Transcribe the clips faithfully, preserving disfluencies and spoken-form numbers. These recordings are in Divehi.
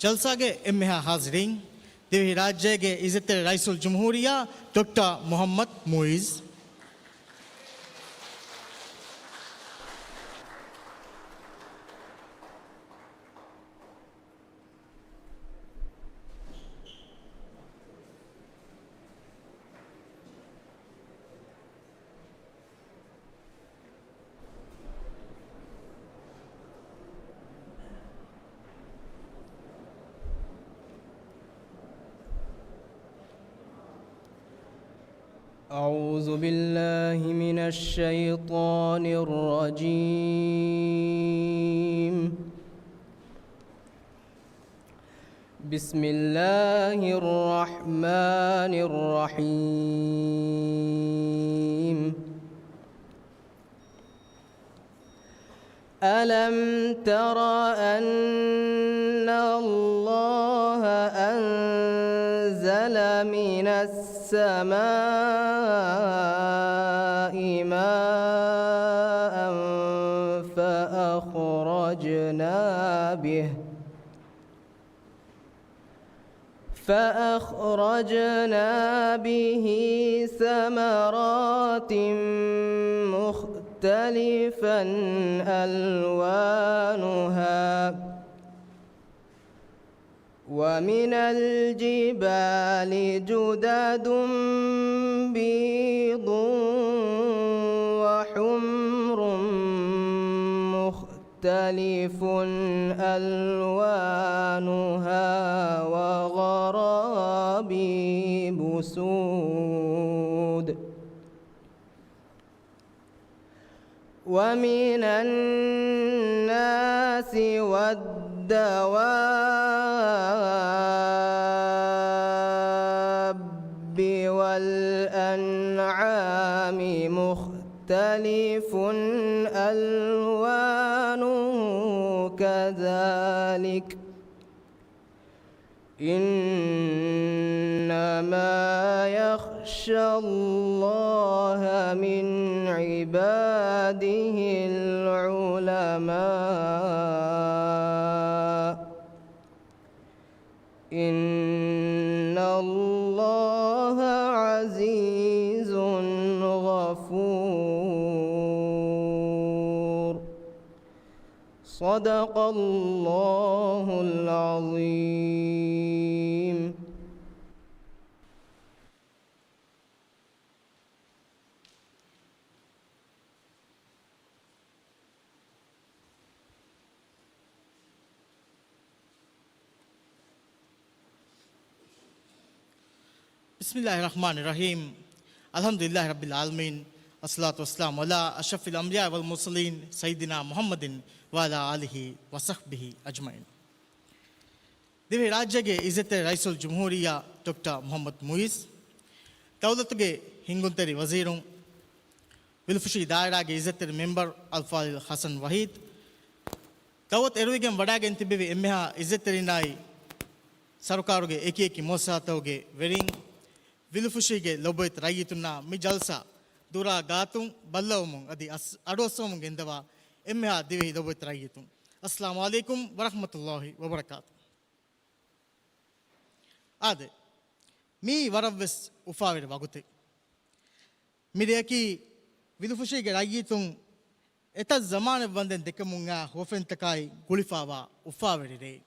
ޖަލްސާގެ އެންމެހާ ހާޒިރީން، ދިވެހިރާއްޖޭގެ އިއްޒަތްތެރި ރައީސުލްޖުމްހޫރިއްޔާ ޑޮކްޓަރ މުޙައްމަދު މުޢިއްޒު. أعوذ بالله من الشيطان الرجيم. بسم الله الرحمن الرحيم. ألم تر أن الله أنزل من السماء ماء فأخرجنا به فأخرجنا به ثمرات مختلفا ألوانها ومن الجبال جدد بيض وحمر مختلف مختلف ألوانها وغرابيب سود ومن الناس والدواب والأنعام مختلف مختلف ألوانه كذلك إنما يخشى الله من عباده العلماء إن الله عزيز غفور. صدق الله العظيم. بسم الله الرحمن الرحيم. الحمد لله رب العالمين. الصلاة والسلام على أشرف الأنبياء والمرسلين سيدنا محمد وعلى آله وصحبه أجمعين. ދިވެހިރާއްޖޭގެ އިއްޒަތްތެރި ރައީސުލްޖުމްހޫރިއްޔާ ޑޮކްޓަރ މުޙައްމަދު މުޢިއްޒު، ދައުލަތުގެ ހިންގުންތެރި ވަޒީރުން، ވިލުފުށީ ދާއިރާގެ އިއްޒަތްތެރި މެމްބަރު އަލްފާޟިލް ޙަސަން ވަޙީދު، ދަޢުވަތު އެރުވިގެން ވަޑާގެން ތިއްބެވި އެންމެހާ އިއްޒަތްތެރިންނާއި، ސަރުކާރުގެ އެކިއެކި މުއައްސަސާތަކުގެ ވެރިން، ވިލުފުށީގެ ލޮބުވެތި ރައްޔިތުންނާ މި ޖަލްސާ ދުރާ ގާތުން ބައްލަވަމުން އަދި އަސް-، އަޑުއައްސަވަމުން ގެންދަވާ އެންމެހާ ދިވެހި ލޮބުވެތި ރައްޔިތުން، އައްސަލާމު ޢަލައިކުމް ވަރަޙްމަތުﷲި ވަބަރަކާތު. އާދެ، މިއީ ވަރަށްވެސް އުފާވެރި ވަގުތެއް. މި ރެއަކީ ވިލުފުށީގެ ރައްޔިތުން އެތައް ޒަމާނެއް ވަންދެން ދެކެމުން އާ ހުވަފެންތަކާއި ގުޅިފާވާ އުފާވެރި ރެއެއް.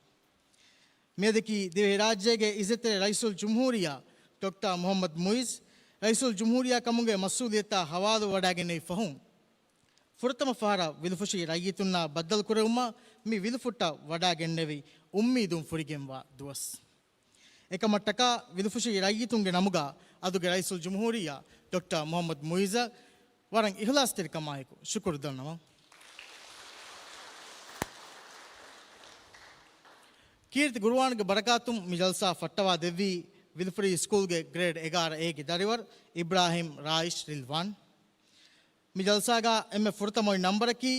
މިއަދަކީ ދިވެހިރާއްޖޭގެ އިއްޒަތްތެރި ރައީސުލްޖުމްހޫރިއްޔާ ޑޮކްޓަރ މުޙައްމަދު މުޢިއްޒު ރައީސުލްޖުމްހޫރިއްޔާ ކަމުގެ މަސްއޫލިއްޔަތާ ހަވާލުވެވަޑާގެންނެވި ފަހުން، ފުރަތަމަ ފަހަރަށް ވިލުފުށީ ރައްޔިތުންނާ ބައްދަލުކުރެވުމަށް މި ވިލުފުއްޓަށް ވަޑާގެންނެވި އުއްމީދުން ފުރިގެންވާ ދުވަސް. އެކަމަށްޓަކާ ވިލުފުށީ ރައްޔިތުންގެ ނަމުގަ އަދުގެ ރައީސުލްޖުމްހޫރިއްޔާ ޑޮކްޓަރ މުޙައްމަދު މުޢިއްޒަށް ވަރަށް އިޚްލާޞްތެރިކަމާއެކު ޝުކުރު ދަންނަވަން. ކީރިތި ޤުރުއާނުގެ ބަރަކާތުން މި ޖަލްސާ ފައްޓަވާ ދެއްވީ ވިލުފުށީ ސްކޫލްގެ ގްރޭޑް އެގާރަ އޭގެ ދަރިވަރު އިބްރާހިމް ރާއިޝް ރިލްވާން. މި ޖަލްސާގަ އެންމެ ފުރަތަމަ އޮތް ނަންބަރަކީ،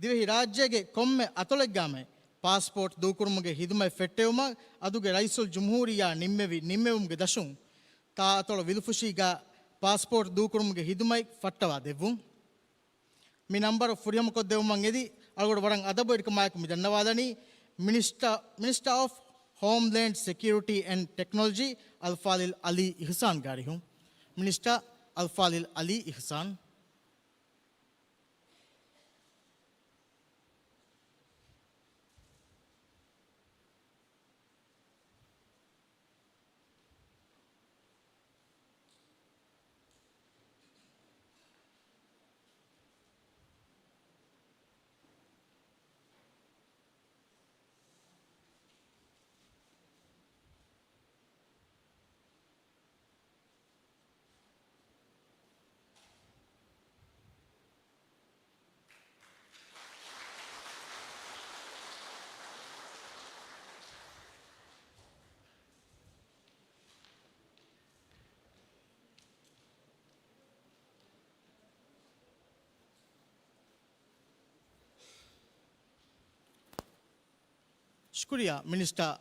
ދިވެހިރާއްޖޭގެ ކޮންމެ އަތޮޅެއްގައިމެ ޕާސްޕޯޓް ދޫކުރުމުގެ ހިދުމަތް ފެއްޓެވުމަށް އަދުގެ ރައީސުލްޖުމްހޫރިއްޔާ ނިންމެވި ނިންމެވުމުގެ ދަށުން، ތާ އަތޮޅު ވިލުފުށީގަ ޕާސްޕޯޓް ދޫކުރުމުގެ ހިދުމަތް ފައްޓަވާ ދެއްވުން. މި ނަންބަރު ފުރިހަމަކޮށްދެއްވުމަށް އެދި، އަޅުގަޑު ވަރަށް އަދަބުވެރިކަމާއެކު މި ދަންނަވާލަނީ، މިނިސްޓަ-، މިނިސްޓަރ އޮފް ހޯމްލޭންޑް ސެކިއުރިޓީ އެންޑް ޓެކްނޮލޮޖީ އަލްފާޟިލް ޢަލީ އިޙްސާންގެ އަރިހުން. މިނިސްޓަރ އަލްފާޟިލް ޢަލީ އިޙްސާން. ޝުކުރިއްޔާ މިނިސްޓަރ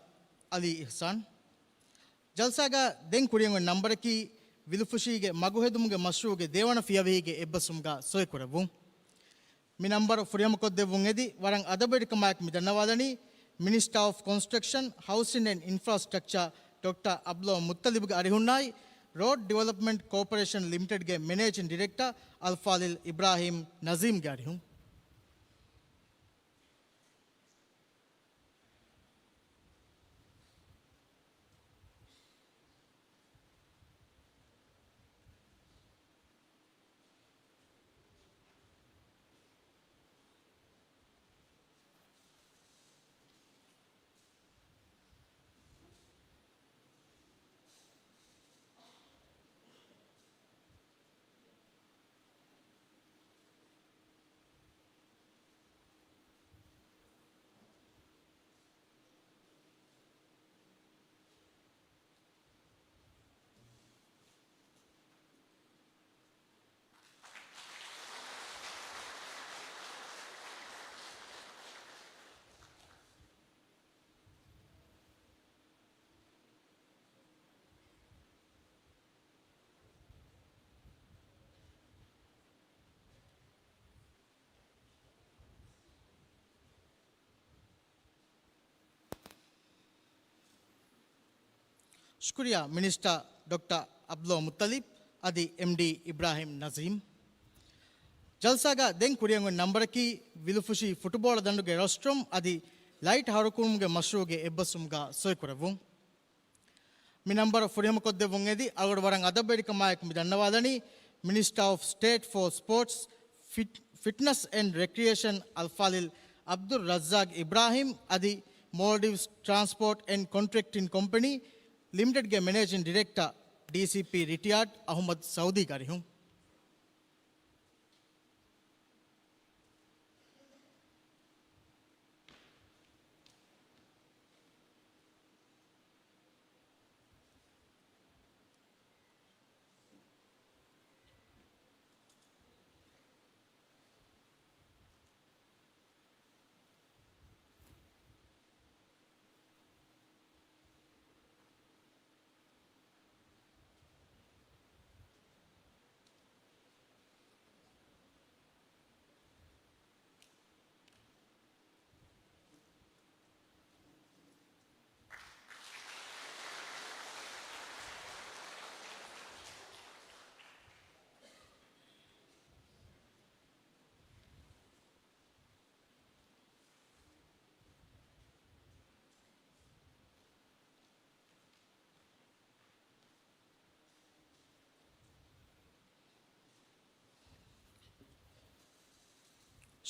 ޢަލީ އިޙްސާން. ޖަލްސާގަ ދެން ކުރިއަށް އޮތް ނަންބަރަކީ ވިލުފުށީގެ މަގުހެދުމުގެ މަޝްރޫޢުގެ ދެވަނަ ފިޔަވަހީގެ އެއްބަސްވުމުގަ ސޮއިކުރެއްވުން. މި ނަންބަރު ފުރިހަމަކޮށްދެއްވުން އެދި ވަރަށް އަދަބުވެރިކަމާއެކު މި ދަންނަވާލަނީ މިނިސްޓަރ އޮފް ކޮންސްޓްރަކްޝަން، ހައުސިން އެންޑް އިންފްރާސްޓްރަކްޗާ ޑޮކްޓަރ ޢަބްދުﷲ މުއްޠަލިބްގެ އަރިހުންނާއި، ރޯޑް ޑިވެލޮޕްމަންޓް ކޯޕަރޭޝަން ލިމިޓެޑްގެ މެނޭޖިން ޑިރެކްޓަރ އަލްފާޟިލް އިބްރާހީމް ނަޒީމްގެ އަރިހުން. ޝުކުރިއްޔާ މިނިސްޓަރ ޑޮކްޓަރ ޢަބްދުﷲ މުއްޠަލިބް އަދި އެމްޑީ އިބްރާހީމް ނަޒީމް. ޖަލްސާގަ ދެން ކުރިއަށް އޮތް ނަންބަރަކީ ވިލުފުށީ ފުޓުބޯޅަ ދަނޑުގެ ރޮސްޓްރޫމް އަދި ލައިޓް ހަރުކުރުމުގެ މަޝްރޫޢުގެ އެއްބަސްވުމުގަ ސޮއިކުރެއްވުން. މި ނަންބަރު ފުރިހަމަކޮށްދެއްވުން އެދި އަޅުގަޑު ވަރަށް އަދަބުވެރިކަމާއެކު މި ދަންނަވާލަނީ މިނިސްޓަރ އޮފް ސްޓޭޓް ފޯ ސްޕޯޓްސް، ފިޓް-، ފިޓްނަސް އެންޑް ރެކްރިއޭޝަން އަލްފާޟިލް ޢަބްދުއްރައްޒާޤް އިބްރާހީމް އަދި މޯލްޑިވްސް ޓްރާންސްޕޯޓް އެންޑް ކޮންޓްރެކްޓިން ކޮމްޕެނީ ލިމިޓެޑްގެ މެނޭޖިން ޑިރެކްޓަރ، ޑީސީޕީ ރިޓަޔާޑް އަޙުމަދު ސައުދީގެ އަރިހުން.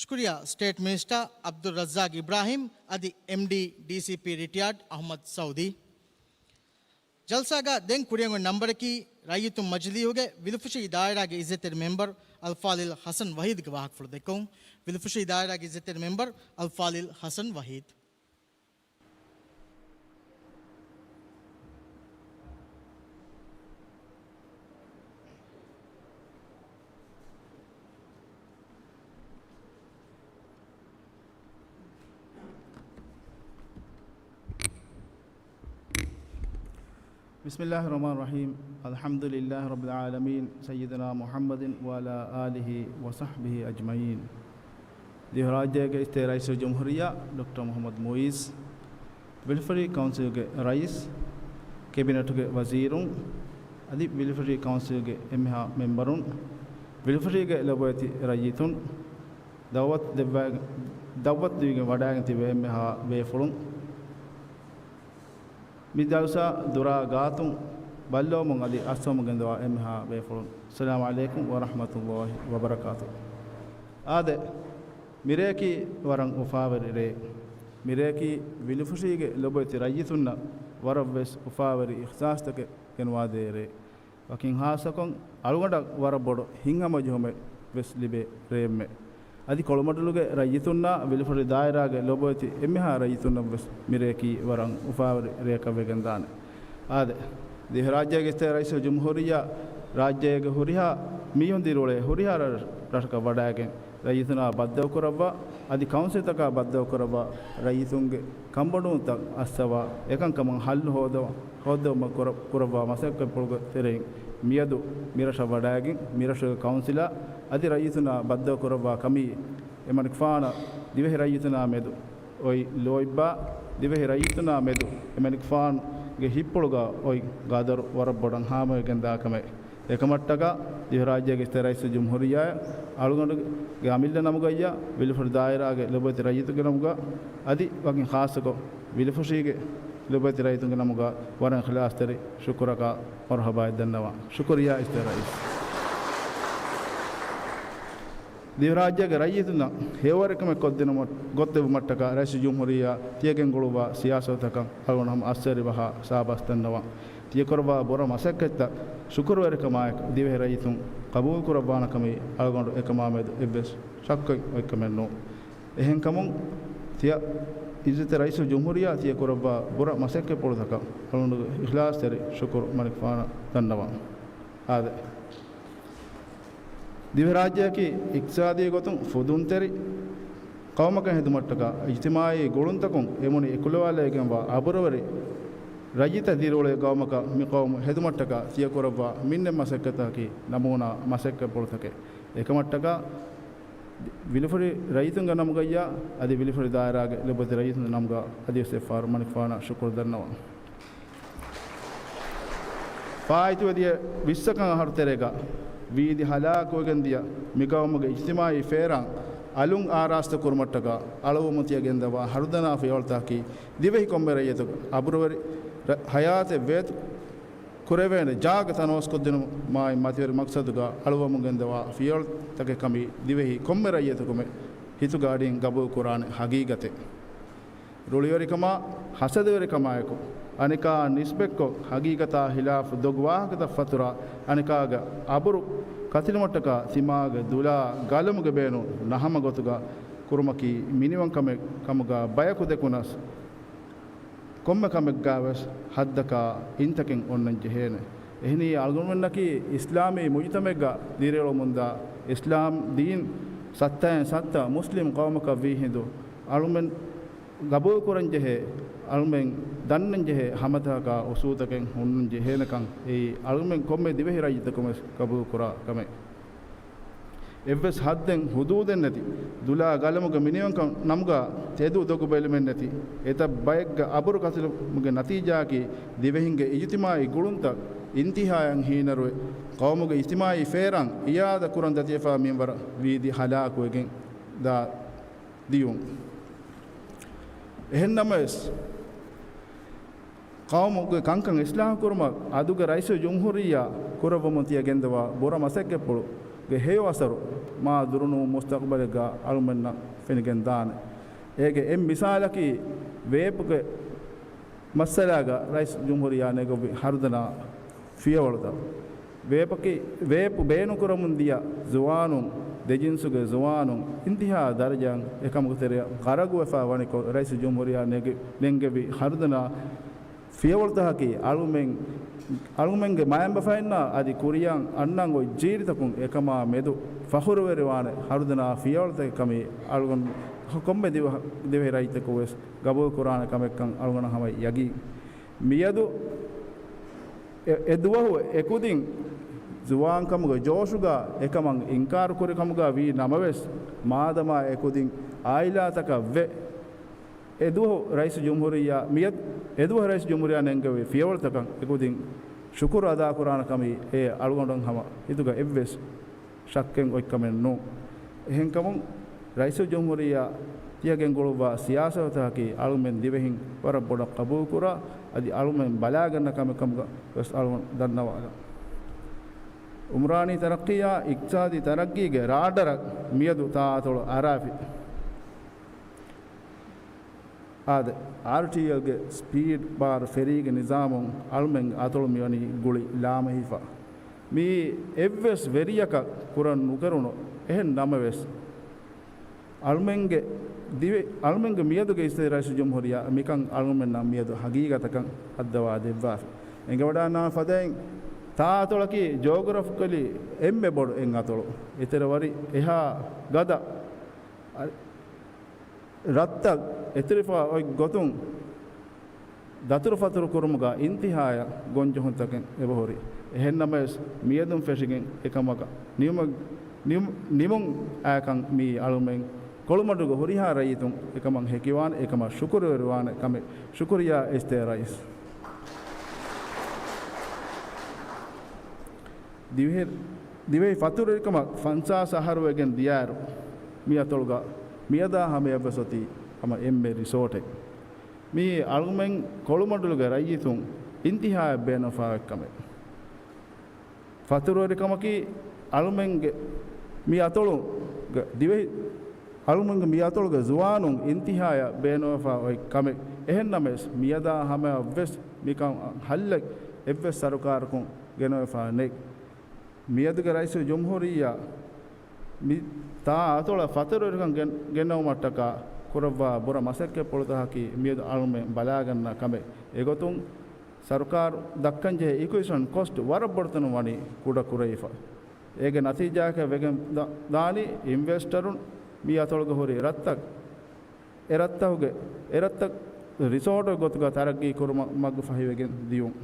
ޝުކުރިއްޔާ ސްޓޭޓް މިނިސްޓަރ ޢަބްދުއްރައްޒާޤް އިބްރާހީމް އަދި އެމްޑީ ޑީސީޕީ ރިޓަޔާޑް އަޙުމަދު ސައުދީ. ޖަލްސާގަ ދެން ކުރިއަށް އޮތް ނަންބަރަކީ ރައްޔިތުން މަޖިލީހުގެ ވިލުފުށީ ދާއިރާގެ އިއްޒަތްތެރި މެމްބަރު އަލްފާޟިލް ޙަސަން ވަޙީދްގެ ވާހަކަފުޅު ދެއްކުން. ވިލުފުށީ ދާއިރާގެ އިއްޒަތްތެރި މެމްބަރު އަލްފާޟިލް ޙަސަން ވަޙީދް. بسم الله الرحمن الرحيم. الحمد لله رب العالمين. سيدنا محمد وعلى آله وصحبه أجمعين. ދިވެހިރާއްޖޭގެ އިސްތަށި ރައީސުލްޖުމްހޫރިއްޔާ ޑޮކްޓަރ މުޙައްމަދު މުޢިއްޒު، ވިލިފުރީ ކައުންސިލްގެ ރައީސް، ކެބިނެޓުގެ ވަޒީރުން، އަދި ވިލިފުރީ ކައުންސިލްގެ އެންމެހާ މެމްބަރުން، ވިލިފުރީގެ ލޮބުވެތި ރައްޔިތުން، ދައުވަތު ދެއްވާ-، ދައުވަތު ދީގެން ވަޑައިގެން ތިބި އެންމެހާ ބޭފުޅުން، މި ދަރުސާ ދުރާ ގާތުން ބައްލަވަމުން އަދި އައްސަވަމުން ގެންދަވާ އެންމެހާ ބޭފުޅުން، އައްސަލާމު ޢަލައިކުމް ވަރަޙްމަތުﷲި ވަބަރަކާތު. އާދެ، މިރެއަކީ ވަރަށް އުފާވެރި ރެއެއް. މިރެއަކީ ވިލިފުށީގެ ލޮބުވެތި ރައްޔިތުންނަށް ވަރަށް ވެސް އުފާވެރި އިޙްސާސްތަކެއް ގެނުވާދޭ ރެއެއް. ވަކިން ޚާއްޞަކޮށް، އަޅުގަނޑަށް ވަރަށް ބޮޑު ހިތްހަމަޖެހުމެއް ވެސް ލިބޭ ރެއެއްމެ. އަދި ކޮޅުމަޑުލުގެ ރައްޔިތުންނާ ވިލިފުށި ދާއިރާގެ ލޮބުވެތި އެންމެހާ ރައްޔިތުންނަށް ވެސް މިރެއަކީ ވަރަށް އުފާވެރި ރެއަކަށް ވެގެންދާނެ. އާދެ، ދިވެހިރާއްޖޭގެ އިސްތަށި ރައީސުލް ޖުމްހޫރިއްޔާ ރާއްޖޭގެ ހުރިހާ މީހުން ދިރިއުޅޭ ހުރިހާ ރަށް-، ރަށަކަށް ވަޑައިގެން، ރައްޔިތުންނާ ބައްދަލުކުރައްވާ، އަދި ކައުންސިލްތަކާ ބައްދަލުކުރައްވާ، ރައްޔިތުންގެ ކަންބޮޑުވުންތައް އައްސަވާ، އެކަންކަމުން ހައްލު ހޯދަ-، ހޯއްދެވުމަށް ކުރަ-، ކުރައްވާ މަސައްކަތްޕުޅުގެ ތެރެއިން މިއަދު މިރަށަށް ވަޑައިގެން، މިރަށުގެ ކައުންސިލާ އަދި ރައްޔިތުންނާ ބައްދަލުކުރައްވާ ކަމީ، އެމަނިކުފާނަށް ދިވެހި ރައްޔިތުންނާ މެދު އޮތް ލޯތްބާ، ދިވެހި ރައްޔިތުންނާ މެދު އެމަނިކުފާނުގެ ހިތްޕުޅުގަ އޮތް ގަދަރު ވަރަށް ބޮޑަށް ހާމަވެގެންދާ ކަމެއް. އެކަމަށްޓަކާ، ދިވެހިރާއްޖޭގެ އިސްތަށި ރައީސުލް ޖުމްހޫރިއްޔާއަށް އަޅުގަނޑުގެ އަމިއްލަ ނަމުގައްޔާ، ވިލިފުށި ދާއިރާގެ ލޮބުވެތި ރައްޔިތުންގެ ނަމުގަ، އަދި ވަކިން ޚާއްޞަކޮށް، ވިލިފުށީގެ ލޮބުވެތި ރައްޔިތުންގެ ނަމުގަ ވަރަށް އިޚްލާޞްތެރި ޝުކުރަކާ މަރުޙަބާއެއް ދަންނަވަން. ޝުކުރިއްޔާ އިސްތަށި ރައީސް. ދިވެހިރާއްޖޭގެ ރައްޔިތުންނަށް ހެޔޮވާރިކަމެއް ކޮށްދިނުމަށް ގޮތްދެއްވުމަށްޓަކާ ރައީސުލް ޖުމްހޫރިއްޔާ ތިޔަގެން ގުޅުއްވާ ސިޔާސަތުތަކަށް އަޅުގަނޑު ހަމަ އައްސަވަރި ބަހާ ސާބާސް ދަންނަވަން. ތިޔަ ކުރައްވާ ބުރަ މަސައްކަތްތައް ޝުކުރުވެރިކަމާއެކު ދިވެހި ރައްޔިތުން ޤަބޫލުކުރައްވާނެ ކަމީ އަޅުގަނޑު އެކަމާ މެދު އެއްވެސް ޝައްކެއް އޮތްކަމެއް ނޫން. އެހެންކަމުން ތިޔަ އިއްޒަތްތެރި ރައީސުލް ޖުމްހޫރިއްޔާ ތިޔަ ކުރައްވާ ބުރަ މަސައްކަތްޕުޅުތަކަށް އަޅުގަނޑުގެ އިޚްލާޞްތެރި ޝުކުރު މަނިކުފާނަށް ދަންނަވަން. އާދެ. ދިވެހިރާއްޖެއަކީ އިޤްތިޞާދީ ގޮތުން ފުދުންތެރި ޤައުމަކަށް ހެދުމަށްޓަކާ، އިޖްތިމާޢީ ގުޅުންތަކުން އެމުނި އެކުލަވާލައިގެންވާ އަބުރުވެރި ރައްޔިތައް ދިރިއުޅޭ ޤައުމަކަށް މި ޤައުމު ހެދުމަށްޓަކާ ތިޔަ ކުރައްވާ މިންނެ މަސައްކަތަކީ ނަމޫނާ މަސައްކަތްޕުޅުތަކެއް. އެކަމަށްޓަކާ ވިލިފުށި ރައްޔިތުންގެ ނަމުގައްޔާ އަދި ވިލިފުށި ދާއިރާގެ ލޮބުވެތި ރައްޔިތުންގެ ނަމުގަ އަދިވެސް އެއްފަހަރު މަނިކުފާނަށް ޝުކުރު ދަންނަވަން. ފާއިތުވެދިޔަ ވިއްސަކަށް އަހަރު ތެރޭގަ ވީދި ހަލާކުވެގެންދިޔަ މިގައުމުގެ އިޖްތިމާޢީ ފޭރާން އަލުން އާރާސްތަ ކުރުމަށްޓަކާ އަޅުވަމުން ތިޔަ ގެންދަވާ ހަރުދަނާ ފިޔަވަޅުތަކަކީ ދިވެހި ކޮންމެ ރައްޔިތަކު އަބުރުވެރި ރަ-، ހަޔާތެއް ވޭތު ކުރެވޭނެ ޖާގަ ތަނަވަސްކޮށްދިނުމާއި މަތިވެރި މަޤްޞަދުގަ އަޅުވަމުން ގެންދަވާ ފިޔަވަޅުތަކެއް ކަމީ ދިވެހި ކޮންމެ ރައްޔިތަކުމެ ހިތުގަ އަޑިން ގަބޫލުކުރާނެ ހަގީގަތެއް. ރުޅިވެރިކަމާ، ހަސަދަވެރިކަމާއެކު، އަނެކާ ނިސްބަތްކޮށް، ހަގީގަތާ ހިލާފު ދޮގު ވާހަކަތައް ފަތުރާ، އަނެކާގެ އަބުރު ކަތިލުމަށްޓަކާ ތިމާގެ ދުލާ ގަލަމުގެ ބޭނުން ނަހަމަ ގޮތުގަ ކުރުމަކީ މިނިވަން ކަމެއް ކަމުގަ ބަޔަކު ދެކުނަސް، ކޮންމެ ކަމެއްގަވެސް ހައްދަކާ އިންތަކެއް އޮންނަން ޖެހޭނެ. އެހެނީ އަޅުގަނޑުމެންނަކީ އިސްލާމީ މުޖުތަމައެއްގަ ދިރިއުޅެމުންދާ، އިސްލާމް ދީން ސައްތައިން ސައްތަ މުސްލިމް ޤައުމަކަށް ވީހިނދު، އަޅުމެން ގަބޫލުކުރަންޖެހޭ، އަޅުމެން ދަންނަންޖެހޭ ހަމަތަކާ އުސޫލުތަކެއް ހުންނަން ޖެހޭނެކަން އެއީ އަޅުމެން ކޮންމެ ދިވެހި ރައްޔިތަކުންވެސް ގަބޫލުކުރާ ކަމެއް. އެއްވެސް ހައްދެއް ހުދޫދެއް ނެތި، ދުލާ ގަލަމުގެ މިނިވަންކަން ނަމުގަ ތެދު ދޮގު ބެލުމެއް ނެތި، އެތައް ބައެއްގެ އަބުރު ކަތިލުމުގެ ނަތީޖާއަކީ ދިވެހިންގެ އިޖުތިމާޢީ ގުޅުންތައް އިންތިހާއަށް ހީނަރުވެ، ޤައުމުގެ އިޖްތިމާޢީ ފޭރާން އިއާދަ ކުރަން ދަތިވެފާ މިންވަރަށް ވީދި ހަލާކުވެގެން ދާ ދިޔުން. އެހެންނަމަވެސް، ޤައުމުގެ ކަންކަން އިސްލާހު ކުރުމަށް އަދުގެ ރައީސުލް ޖުމްހޫރިއްޔާ ކުރައްވަމުން ތިޔަ ގެންދަވާ ބުރަ މަސައްކަތްޕުޅުގެ ހެޔޮ އަސަރު މާ ދުރުނޫން މުސްތަޤްބަލެއްގަ އަޅުމެންނަށް ފެނިގެން ދާނެ. އޭގެ އެއް މިސާލަކީ ވޭޕުގެ މައްސަލާގަ ރައީސް ޖުމްހޫރިއްޔާ ނެގުއްވި ހަރުދަނާ ފިޔަވަޅުތައް. ވޭޕަކީ، ވޭޕު ބޭނުންކުރަމުން ދިޔަ ޒުވާނުން، ދެޖިންސުގެ ޒުވާނުން އިންތިހާ ދަރަޖައަށް އެކަމުގެ ތެރެއަށް ޣަރަގުވެފާ ވަނިކޮށް، ރައީސް ޖުމްހޫރިއްޔާ ނެގި، ނެންގެވި ހަރުދަނާ ފިޔަވަޅުތަކަކީ އަޅުމެން، އަޅުމެންގެ މައިންބަފައިންނާ އަދި ކުރިޔަށް އަންނަން އޮތް ޖީލިތަކުން އެކަމާ މެދު ފަޚުރުވެރިވާނެ ހަރުދަނާ ފިޔަވަޅުތަކެއް ކަމީ އަޅުގަނޑު ކޮންމެ ދިވެހި، ދިވެހި ރައްޔިތަކުވެސް ގަބޫލުކުރާނެ ކަމެއްކަން އަޅުގަނޑަށް ހަމަ ޔަގީން. މިއަދު އެ، އެ ދުވަހު އެކުދިން ޒުވާންކަމުގެ ޖޯޝުގަ އެކަމަށް އިންކާރު ކުރި ކަމުގަ ވީ ނަމަވެސް، މާދަމާ އެކުދިން އާއިލާތަކަށް ވެ، އެދުވަހު ރައީސު ޖުމްހޫރިއްޔާ މިއަދު، އެދުވަހު ރައީސު ޖުމްހޫރިއްޔާ ނެންގެވި ފިޔަވަޅުތަކަށް އެކުދިން ޝުކުރު އަދާކުރާނެ ކަމީ އެ އަޅުގަނޑު ހަމަ ހިތުގަ އެއްވެސް ޝައްކެއް އޮތްކަމެއް ނޫން. އެހެންކަމުން ރައީސުލްޖުމްހޫރިއްޔާ ތިޔަ ގެންގުޅުއްވާ ސިޔާސަތުތަކަކީ އަޅުމެން ދިވެހިން ވަރަށް ބޮޑަށް ޤަބޫލުކުރާ، އަދި އަޅުމެން ބަލާގަންނަ ކަމެއް ކަމުގަ ވެސް އަޅުގަނޑު ދަންނަވާލަން. އުމްރާނީ ތަރައްޤީއާ އިޤްތިޞާދީ ތަރައްގީގެ ރާޑަރަށް މިއަދު ތާ އަތޮޅު އަރާފި. އާދެ، އާރްޓީއެލްގެ ސްޕީޑް ބާރު ފެރީގެ ނިޒާމުން އަޅުމެން އަތޮޅު މިވަނީ ގުޅި ލާމެހިފަ. މިއީ އެއްވެސް ވެރިޔަކަށް ކުރަން ނުކެރުނު. އެހެން ނަމަވެސް، އަޅުމެންގެ ދިވެ-، އަޅުމެންގެ މިއަދުގެ އިސްތަށި ރައީސުލްޖުމްހޫރިއްޔާ މިކަން އަޅުމެންނަށް މިއަދު ހަގީގަތަކަށް ހައްދަވާ ދެއްވާފި. އެނގިވަޑާނާ ފަދައިން ތާ އަތޮޅަކީ ޖޯގްރަފިކަލީ އެންމެ ބޮޑު އެއް އަތޮޅު. އެތެރެވަރި އެހާ ގަދަ އަ-، ރަށްތައް އެތެރިފަ އޮތް ގޮތުން، ދަތުރުފަތުރު ކުރުމުގަ އިންތިހާޔަށް ގޮންޖެހުންތަކެއް އެބަހުރި. އެހެންނަމަވެސް، މިއަދުން ފެށިގެން އެކަމަކަށް ނިމުމަށް، ނިމު-، ނިމުން އައިކަން މިއީ އަޅުމެން ކޮޅުމަޑުގެ ހުރިހާ ރައްޔިތުން އެކަމަށް ހެކިވާނެ، އެކަމަށް ޝުކުރުވެރިވާނެ ކަމެއް. ޝުކުރިއްޔާ އިސްތަށި ރައީސް. ދިވެހި، ދިވެހި ފަތުރުވެރިކަމަށް ފަންސާސް އަހަރު ވެގެން ދިޔައިރު، މި އަތޮޅުގަ މިއަދާ ހަމަޔަށްވެސް އޮތީ ހަމަ އެންމެ ރިސޯޓެއް. މިއީ އަޅުމެން ކޮޅުމަޑުލުގެ ރައްޔިތުން އިންތިހާޔަށް ބޭނުންވެފަ އޮތް ކަމެއް. ފަތުރުވެރިކަމަކީ އަޅުމެންގެ މި އަތޮޅުގެ ދިވެހި، އަޅުމެންގެ މި އަތޮޅުގެ ޒުވާނުން އިންތިހާޔަށް ބޭނުންވެފަ އޮތް ކަމެއް. އެހެންނަމަވެސް، މިއަދާ ހަމަޔަށްވެސް މިކަން ހައްލެއް އެއްވެސް ސަރުކާރަކުން ގެނައުމަށް ފަހެއް ނެތް. މިއަދުގެ ރައީސުލްޖުމްހޫރިއްޔާ މި ތާ އަތޮޅަށް ފަތުރުވެރިކަން ގެން، ގެނައުމަށްޓަކާ ކުރައްވާ ބުރަ މަސައްކަތްޕުޅުތަކަކީ މިއަދު އަޅުމެން ބަލާގަންނަ ކަމެއް. އެގޮތުން ސަރުކާރު ދައްކަންޖެހޭ އިކުއިޒިޝަން ކޮސްޓް ވަރަށް ބޮޑުތަނުން ވަނީ ކުޑަ ކުރެވިފަ. އޭގެ ނަތީޖާއަކަށް ވެގެން ދާ، ދާނީ އިންވެސްޓަރުން މި އަތޮޅުގަ ހުރި ރަށްތައް އެ ރަށްތަކުގެ، އެ ރަށްތައް ރިސޯޓު ގޮތުގަ ތަރައްގީ ކުރުމަށް މަގު ފަހިވެގެން ދިޔުން.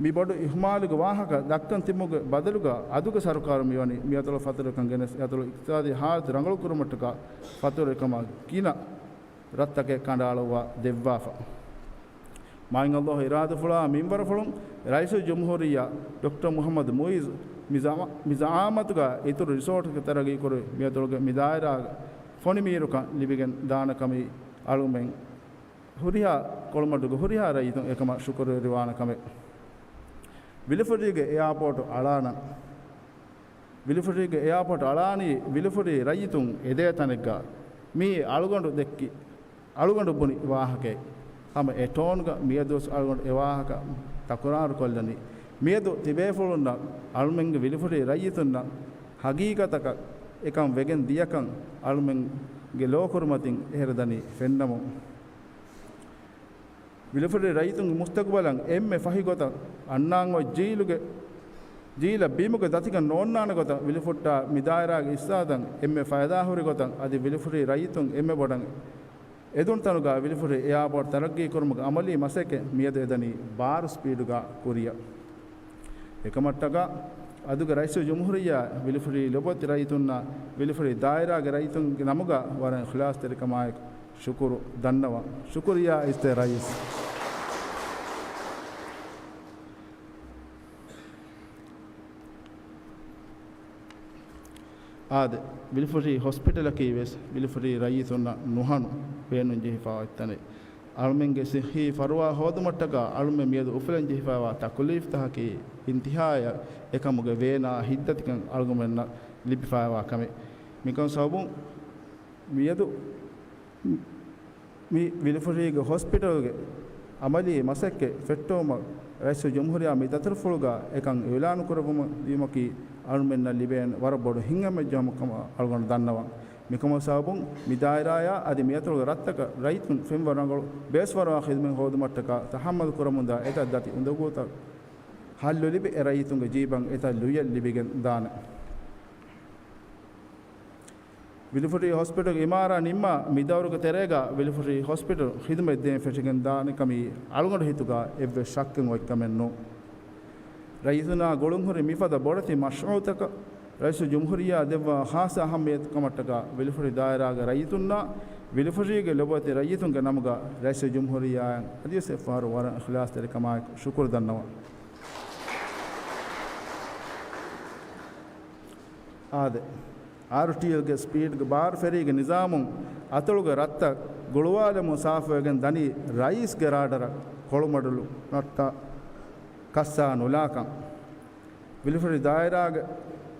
މި ބޮޑު އިހުމާލުގެ ވާހަކަ ދައްކަން ތިބުމުގެ ބަދަލުގަ އަދުގެ ސަރުކާރު މިވަނީ މި އަތޮޅަށް ފަތުރުވެރިކަން ގެނެސް، އެ އަތޮޅު އިޤްތިޞާދީ ހާލަތު ރަނގަޅު ކުރުމަށްޓަކާ ފަތުރުވެރިކަމަށް ގިނަ ރަށްތަކެއް ކަނޑައަޅުއްވާ ދެއްވާފަ. މާތް ﷲ އިރާދަފުޅާ މިންވަރުފުޅުން ރައީސުލްޖުމްހޫރިއްޔާ ޑޮކްޓަރ މުޙައްމަދު މުޢިއްޒު މި ޒަމާ-، މި ޒަޢާމަތުގަ އިތުރު ރިސޯޓްތަކެއް ތަރައްގީ ކުރެވި މިއަތޮޅުގެ މި ދާއިރާގެ ފޮނި މީރުކަން ލިބިގެން ދާނެ ކަމީ އަޅުމެން ހުރިހާ ކޮޅުމަޑުގެ ހުރިހާ ރައްޔިތުން އެކަމަށް ޝުކުރުވެރިވާނެ ކަމެއް. ވިލުފުށީގެ އެއާޕޯޓު އަޅާނަން. ވިލުފުށީގެ އެއާޕޯޓު އަޅާނީ ވިލުފުށީ ރައްޔިތުން އެދޭ ތަނެއްގަ. މިއީ އަޅުގަނޑު ދެއްކި، އަޅުގަނޑު ބުނި ވާހަކައެއް. ހަމަ އެ ޓޯންގަ މިއަދުވެސް އަޅުގަނޑު އެ ވާހަކަ ތަކުރާރުކޮށްލަނީ. މިއަދު ތިބޭފުޅުންނަށް އަޅުމެންގެ ވިލުފުށީ ރައްޔިތުންނަށް ހަގީގަތަކަށް އެކަން ވެގެން ދިޔަކަން އަޅުމެންގެ ލޯކުރިމަތިން އެހެރަ ދަނީ ފެންނަމުން. ވިލުފުށީ ރައްޔިތުންގެ މުސްތަގުބަލަށް އެންމެ ފަހި ގޮތަށް އަންނާން އޮތް ޖީލުގެ، ޖީލަށް ބިމުގެ ދަތިކަން ނޯންނާނެ ގޮތަށް ވިލުފުއްޓާ މި ދާއިރާގެ އިސްތަށް އެންމެ ފައިދާހުރި ގޮތަށް އަދި ވިލުފުށީ ރައްޔިތުން އެންމެ ބޮޑަށް އެދުނު ތަނުގަ ވިލުފުށީ އެއާޕޯޓް ތަރައްގީ ކުރުމުގެ އަމަލީ މަސައްކަތް މިއަދު އެދަނީ ބާރު ސްޕީޑުގަ ކުރިއަށް. އެކަމަށްޓަކާ އަދުގެ ރައީސުލްޖުމްހޫރިއްޔާ ވިލުފުށީ ލޮބުވެތި ރައްޔިތުންނަށް ވިލުފުށީ ދާއިރާގެ ރައްޔިތުންގެ ނަމުގަ ވަރަށް އިޚްލާޞްތެރިކަމާއެކު ޝުކުރު ދަންނަވަން. ޝުކުރިއްޔާ އިސްތަށި ރައީސް. އާދެ، ވިލުފުށީ ހޮސްޕިޓަލަކީ ވެސް ވިލުފުށީ ރައްޔިތުންނަށް ނުހަނު ބޭނުންޖެހިފަ އޮތް ތަނެއް. އަޅުމެންގެ ޞިއްޙީ ފަރުވާ ހޯދުމަށްޓަކާ އަޅުމެން މިއަދު އުފުލަން ޖެހިފައިވާ ތަކުލީފްތަކަކީ އިންތިހާޔަށް އެކަމުގެ ވޭނާ ހިތްދަތިކަން އަޅުގަނޑުމެންނަށް ލިބިފައިވާ ކަމެއް. މިކަން ސަބަބުން މިއަދު މި ވިލުފުށީގެ ހޮސްޕިޓަލްގެ އަމަލީ މަސައްކަތް ފެއްޓެވުމަށް ރައީސުލްޖުމްހޫރިއްޔާ މި ދަތުރުފުޅުގަ އެކަން އިޢުލާނު ކުރެއްވުމަށް ދިޔުމަކީ އަޅުމެންނަށް ލިބޭނެ ވަރަށް ބޮޑު ހިތްހަމަޖެހުމެއް ކަމަށް އަޅުގަނޑު ދަންނަވަން. މިކަމަށް ސަބަބުން މި ދާއިރާޔާ އަދި މިއަތޮޅުގެ ރަށްތަކަށް ރައްޔިތުން ފެންވަރު ރަނގަޅު ބޭސްފަރުވާ ޚިދުމަތް ހޯދުމަށްޓަކާ ތަހައްމަލު ކުރަމުންދާ އެތައް ދަތި އުނދަގޫތައް ހައްލު ލިބި އެ ރައްޔިތުންގެ ޖީބަށް އެތައް ލުޔެއް ލިބިގެން ދާނެ. ވިލުފުށީ ހޮސްޕިޓަލްގެ އިމާރާތް ނިންމާ މި ދައުރުގެ ތެރޭގަ ވިލުފުށީ ހޮސްޕިޓަލް ޚިދުމަތް ދޭން ފެށިގެން ދާނެ ކަމީ އަޅުގަނޑު ހިތުގަ އެއްވެސް ޝައްކެއް އޮތްކަމެއް ނޫން. ރައްޔިތުންނާ ގުޅުންހުރި މިފަދަ ބޮޑެތި މަޝްރޫޢުތަކަށް ރައީސުލްޖުމްހޫރިއްޔާ ދެއްވާ ޚާއްޞަ އަހައްމިއްޔަތު ކަމަށްޓަކާ ވިލުފުށި ދާއިރާގެ ރައްޔިތުންނާ ވިލިފުށީގެ ލޮބުވެތި ރައްޔިތުންގެ ނަމުގަ ރައީސުލްޖުމްހޫރިއްޔާއަށް އަދިވެސް އެއްފަހަރު ވަރަށް އިޚްލާޞްތެރިކަމާއެކު ޝުކުރު ދަންނަވަން. އާދެ، އާރްޓީއެލްގެ ސްޕީޑްގެ ބާރު ފެރީގެ ނިޒާމުން އަތޮޅުގެ ރަށްތައް ގުޅުވާލެމުން ސާފުވެގެން ދަނީ ރައީސްގެ ރާޑަރަށް ކޮޅުމަޑުލު ނައްޓާ ކައްސާ ނުލާކަން. ވިލިފުށި ދާއިރާގެ